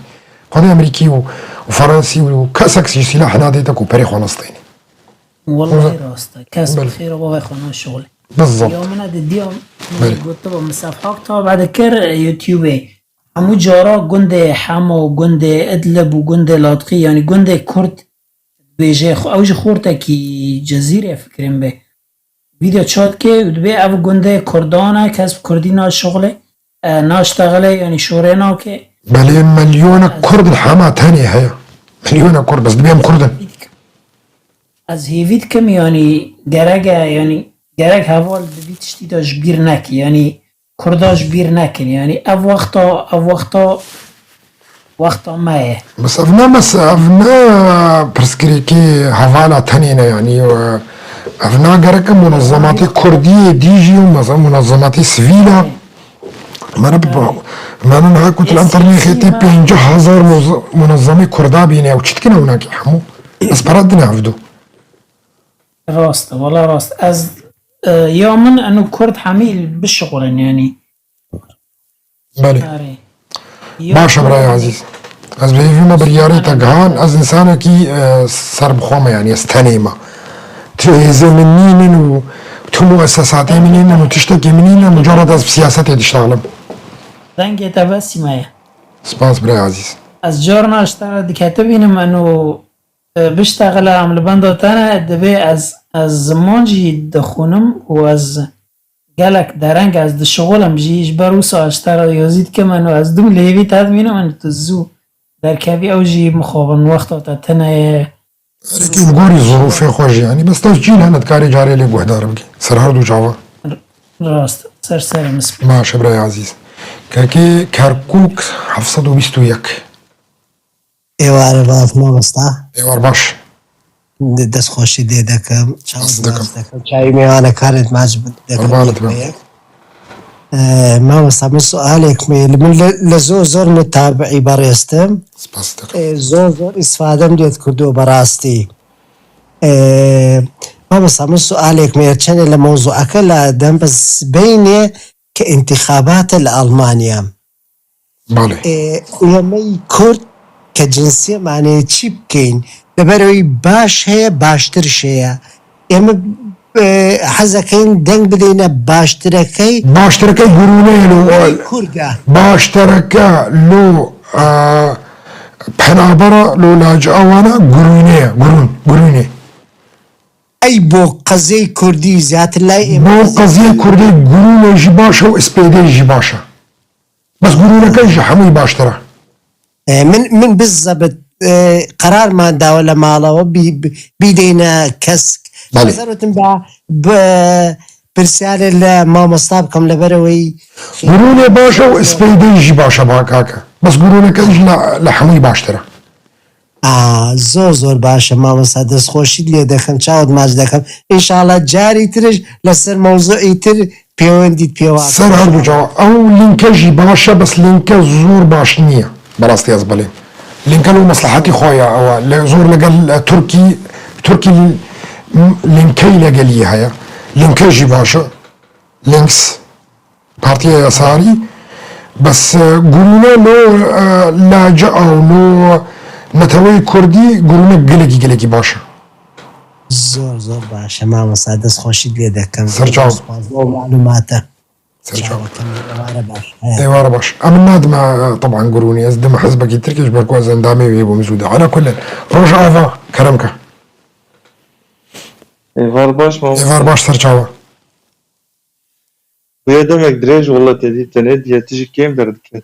Xwedê Amerîkî û, û Fransî û kesek jî sîlah nadê te ku perê xwe nestênî. Wellahî rast e. Kes bi xêr e, bavê xwe naşixulê. Bizibt. Ya min e didiya, min gotiba, min sefhak tabe dikir YouTubeê. Hemû cara gundê Hemo, gundê Idlib û gundê Latqî, yanî gundê Kurd dibêje, xwe-, ew ji xortekî Cezîrê fikirin bê. Vîdeo çêdike û dibê ev gundê Kurdan e, kes bi Kurdî naşixulê, e, naştexile, yanî şorê nake. Belê milyona Kurd li hema tenê heye. Milyona Kurd, bes dibê em Kurd in. Ez hêvî dikim, yanî gerek e, yanî gerek heval di vî tiştî de ji bîr neke, yanî Kurda ji bîr nekin, yanî ev wexta, ev wexta, wexta me ye. Bes ev ne mes-, ev ne pirsgirêkê hevala tenê ne, yanî, e, ev ne gerek e munezematê Kurdiyê dî jî û meze-, munezematê sivîl e. Mene bi-, mene niha ku tu li enternetê tê pêncî hezar moz-, munezemê Kurda bîne, ew çi dikin ew nakê hemû? Ez pere dine hevdu. Rast e, wela rast. Ez, e, ya min eno Kurd hemî bişixulin, yanî. Belê. Erê. Ya Baş e, birayê ezîz. Ez bi hêvî me biryarê te gihan, ez însanekî, e, serbixwe me, yanî ez tenê me. Tu hêzê min nînin û tu muessesatê min nînin û tiştekê min nînin, mucarred ez bi siyasetê diştaxlim. Dengê te besî me ye. Spas birayê ezîz. Ez carna ji te re diketibînim, eno, e, biştexile em li benda te ne, divê ez, ez ziman jî dixwînim û ez gelek dereng ez dişixulim jî, ji ber wisa ez ji te re riyazî dikim, eno ez dûm li hêvî te dimînim, eno tu zû derkevî, ew jî mixabin wexta te tune ye. Erê, tu li gorî zirûfê xwe jî, yanî bes tev cîl hene, dikarî carê lê guhdar bikî. Ser her du çavan. Rast, ser serê min spî. Baş e birayê ezîz. Kekê Kerkûk heft sed û bîst û yek. Êware baş mamosta. Êwar baş. Dest xweşî dê dekim. Çaw Spas dikim. Spas dikim. Çayî mêvanekarê me ji dekim. Qurbanê te bim. Ee, mamosta, min sualek me, li min li, li zor zor mutabi'î berêstim. Spas dikim. Ee, zor zor îsfadem dê dikirdû berastî. Ee, mamosta, min sualek me, çenê li mewzueke la dem, bes beynê ke întîxabate li Almanya. Belê. Ê, û ya me yî Kurd ke cinsê manê çi bikeyn? Li ber wî baş heye, baştir şeye. Ê, me, e, hezekeyn deng bideyne baştirekey. Baştirekey gurûne ye lo. Kurd e. Baştireke lo, e, penabera lo lac awana gurûne ye, gurûn, gurûne. Ey bo qezey Kurdî ziyatillay ê. Bo qeziyê Kurdî gurûne jî baş e û ispêdê jî baş e. Bes gurûneke ji hemûyî baştir e. E, min, min bizebit, e, qerar man dawe le mala we bî, bî, bîdeyne kesk. Belê. Ez erotim da bi pirsyarê le mamosta bikim le berewey. Gurûnê baş e û ispêdê jî baş e ba kake. Bes gurûneke jî le, le hemûyî baştir e. A, zor zor baş e mamosta, destxweşît lê dikim, çawit maç dikim. Înşallah carî tiriş li ser mewzûî tir pêwendît pêwa. Ser her du çawa. Ew linke jî baş e, bes linke zor baş niye. Berastî ez belê. Linke li meslehetî xwe ya ew e. Li zor legel, e, Tirkî, Tirkî l-, m-, linkey legelî heye. Linke jî baş e. Links. Partiya Yasarî. Bes, e, gurûne lo, e, lace ew lo neteweyê Kurdî gurûne gelekî, gelekî baş e. Zor, zor baş e, mamosta, destxweşît lê dikim. Ser çav. Spas bo malûmate. Ser çav. Çawa kemî, êvare baş. He. Êvare baş. Em nadime, e, teban gurûnî. Ez dime hizbekî Tirkî ji ber ku ez endamê wê bûm zû de. Ala kullin. Roj ava, kerem ke. Êvar baş, mamosta. Êvar baş, ser çawa. Xuya demek dirêj, wela te dî tenê diye tijî kêm derdikeve.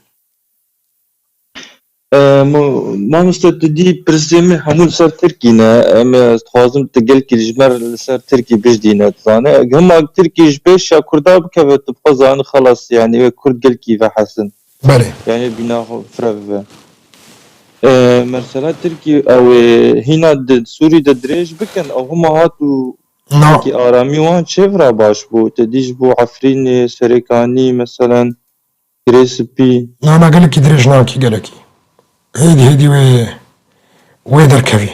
E, mo-, mamoste, tu dî pirsê min hemû li ser Tirkî ne. Em ê, ez dixwazim tu gelkî ji me re li ser Tirkî bijdîne, tu zane. Hema Tirkî ji pêş ya Kurda bikeve, tu bixwe zanî xelas, yanî wê Kurd gelkî vehesin. Belê. Yanî bîna xwe fire bibe. E, mesela Tirkî ew ê hîna di Sûrî de dirêj bikin, ew hema hat û Na. Wekî aramî wan çêvira baş bû. Te dî ji bo Efrînê, Serêkanî, meselen, Girê Spî. Na, na, gelekî dirêj nakî, gelekî. Hêdî, hêdî wê, wê derkevî.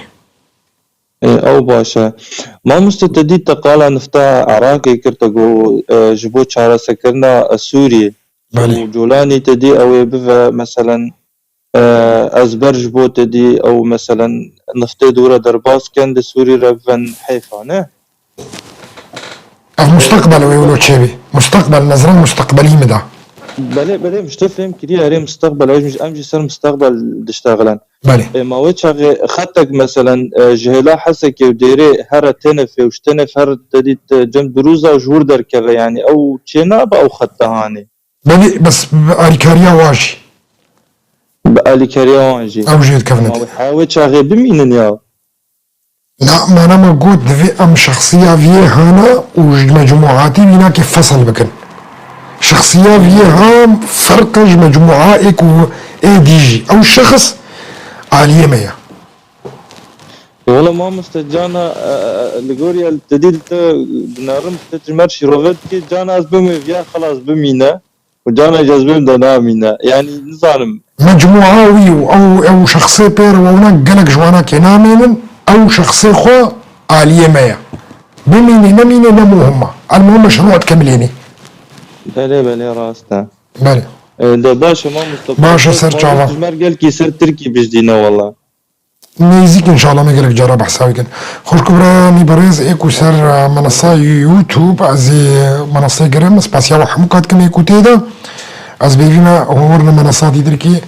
Ê, ew baş e. Mamoste, te dî te qala nifta Iraqê kir, te got, e, ji bo çareserkirina, e, Sûriyê. Belê. Û Colanî te dî ew ê bive, meselen, e, ez ber ji bo te dî ew, meselen, niftê dû re derbas ken, di Sûrî re bivin hêfa, ne? Ev musteqbel wê wilo çêbî. Musteqbel, nezra musteqbelî min da. Belê, belê, min ji te fêm kiriye, erê musteqbel, em jî, em jî ser musteqbel diştexilin. Belê. Ê, ma wê çaxê xetek, meselen, e, ji hêla Hesekê û Dêrê here Tenefê û ji Tenef here te dît, e, cem Dirûza û ji wir derkeve, yanî ew çê nabe ew xet te hanê. Belê, bes bi alîkariya wan jî. Bi alîkariya wan jî. Ew jê dikevne tê. Ma wê, ha, wê çaxê bimînin ya. Na, mana me got, divê em şexsiya viyê hana û ji mecmûatî vînakê fesl bikin. Şexsiya viyê ha ferq e ji mecmûa ê ku ê dî jî. Ew şexs aliyê me ye. Wala mamoste, cana, e, e, li gor ya te dî te dinerim, te ji me re şîrove dikê, cana ez bim wê viya xelas bimîne. Û cana jî ez bim de namîne. Yanî nizanim. Mecmûa wî û ew, ew şexsê pê re wewna gelek ji wana kê namînin, ew şexsê xwe aliyê me ye. Bimînî nemînî ne muhim e. El muhim meşrû dikemilênî. Belê, belê, rast e. Belê. E, de baş e, mamoste. Baş e, ser çava. Ji me re gelkî ser Tirkî bijdîne wala. Nêzîk înşallah me gelek cara behsa wê kin. Xwişk û birayê min berêz, ê ku ser, e, menasa YouTube, ez ê menasê girim, spasiya we hemû kat kim ê ku tê de. Ez bêvî me hûr li menasa dîtirkî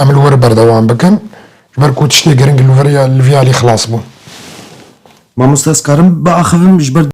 em li wir berdewam bikin. Ji ber ku tiştê giring li vir ya, li vî alî xilas bû. Mamoste, ez karim biaxivim ji ber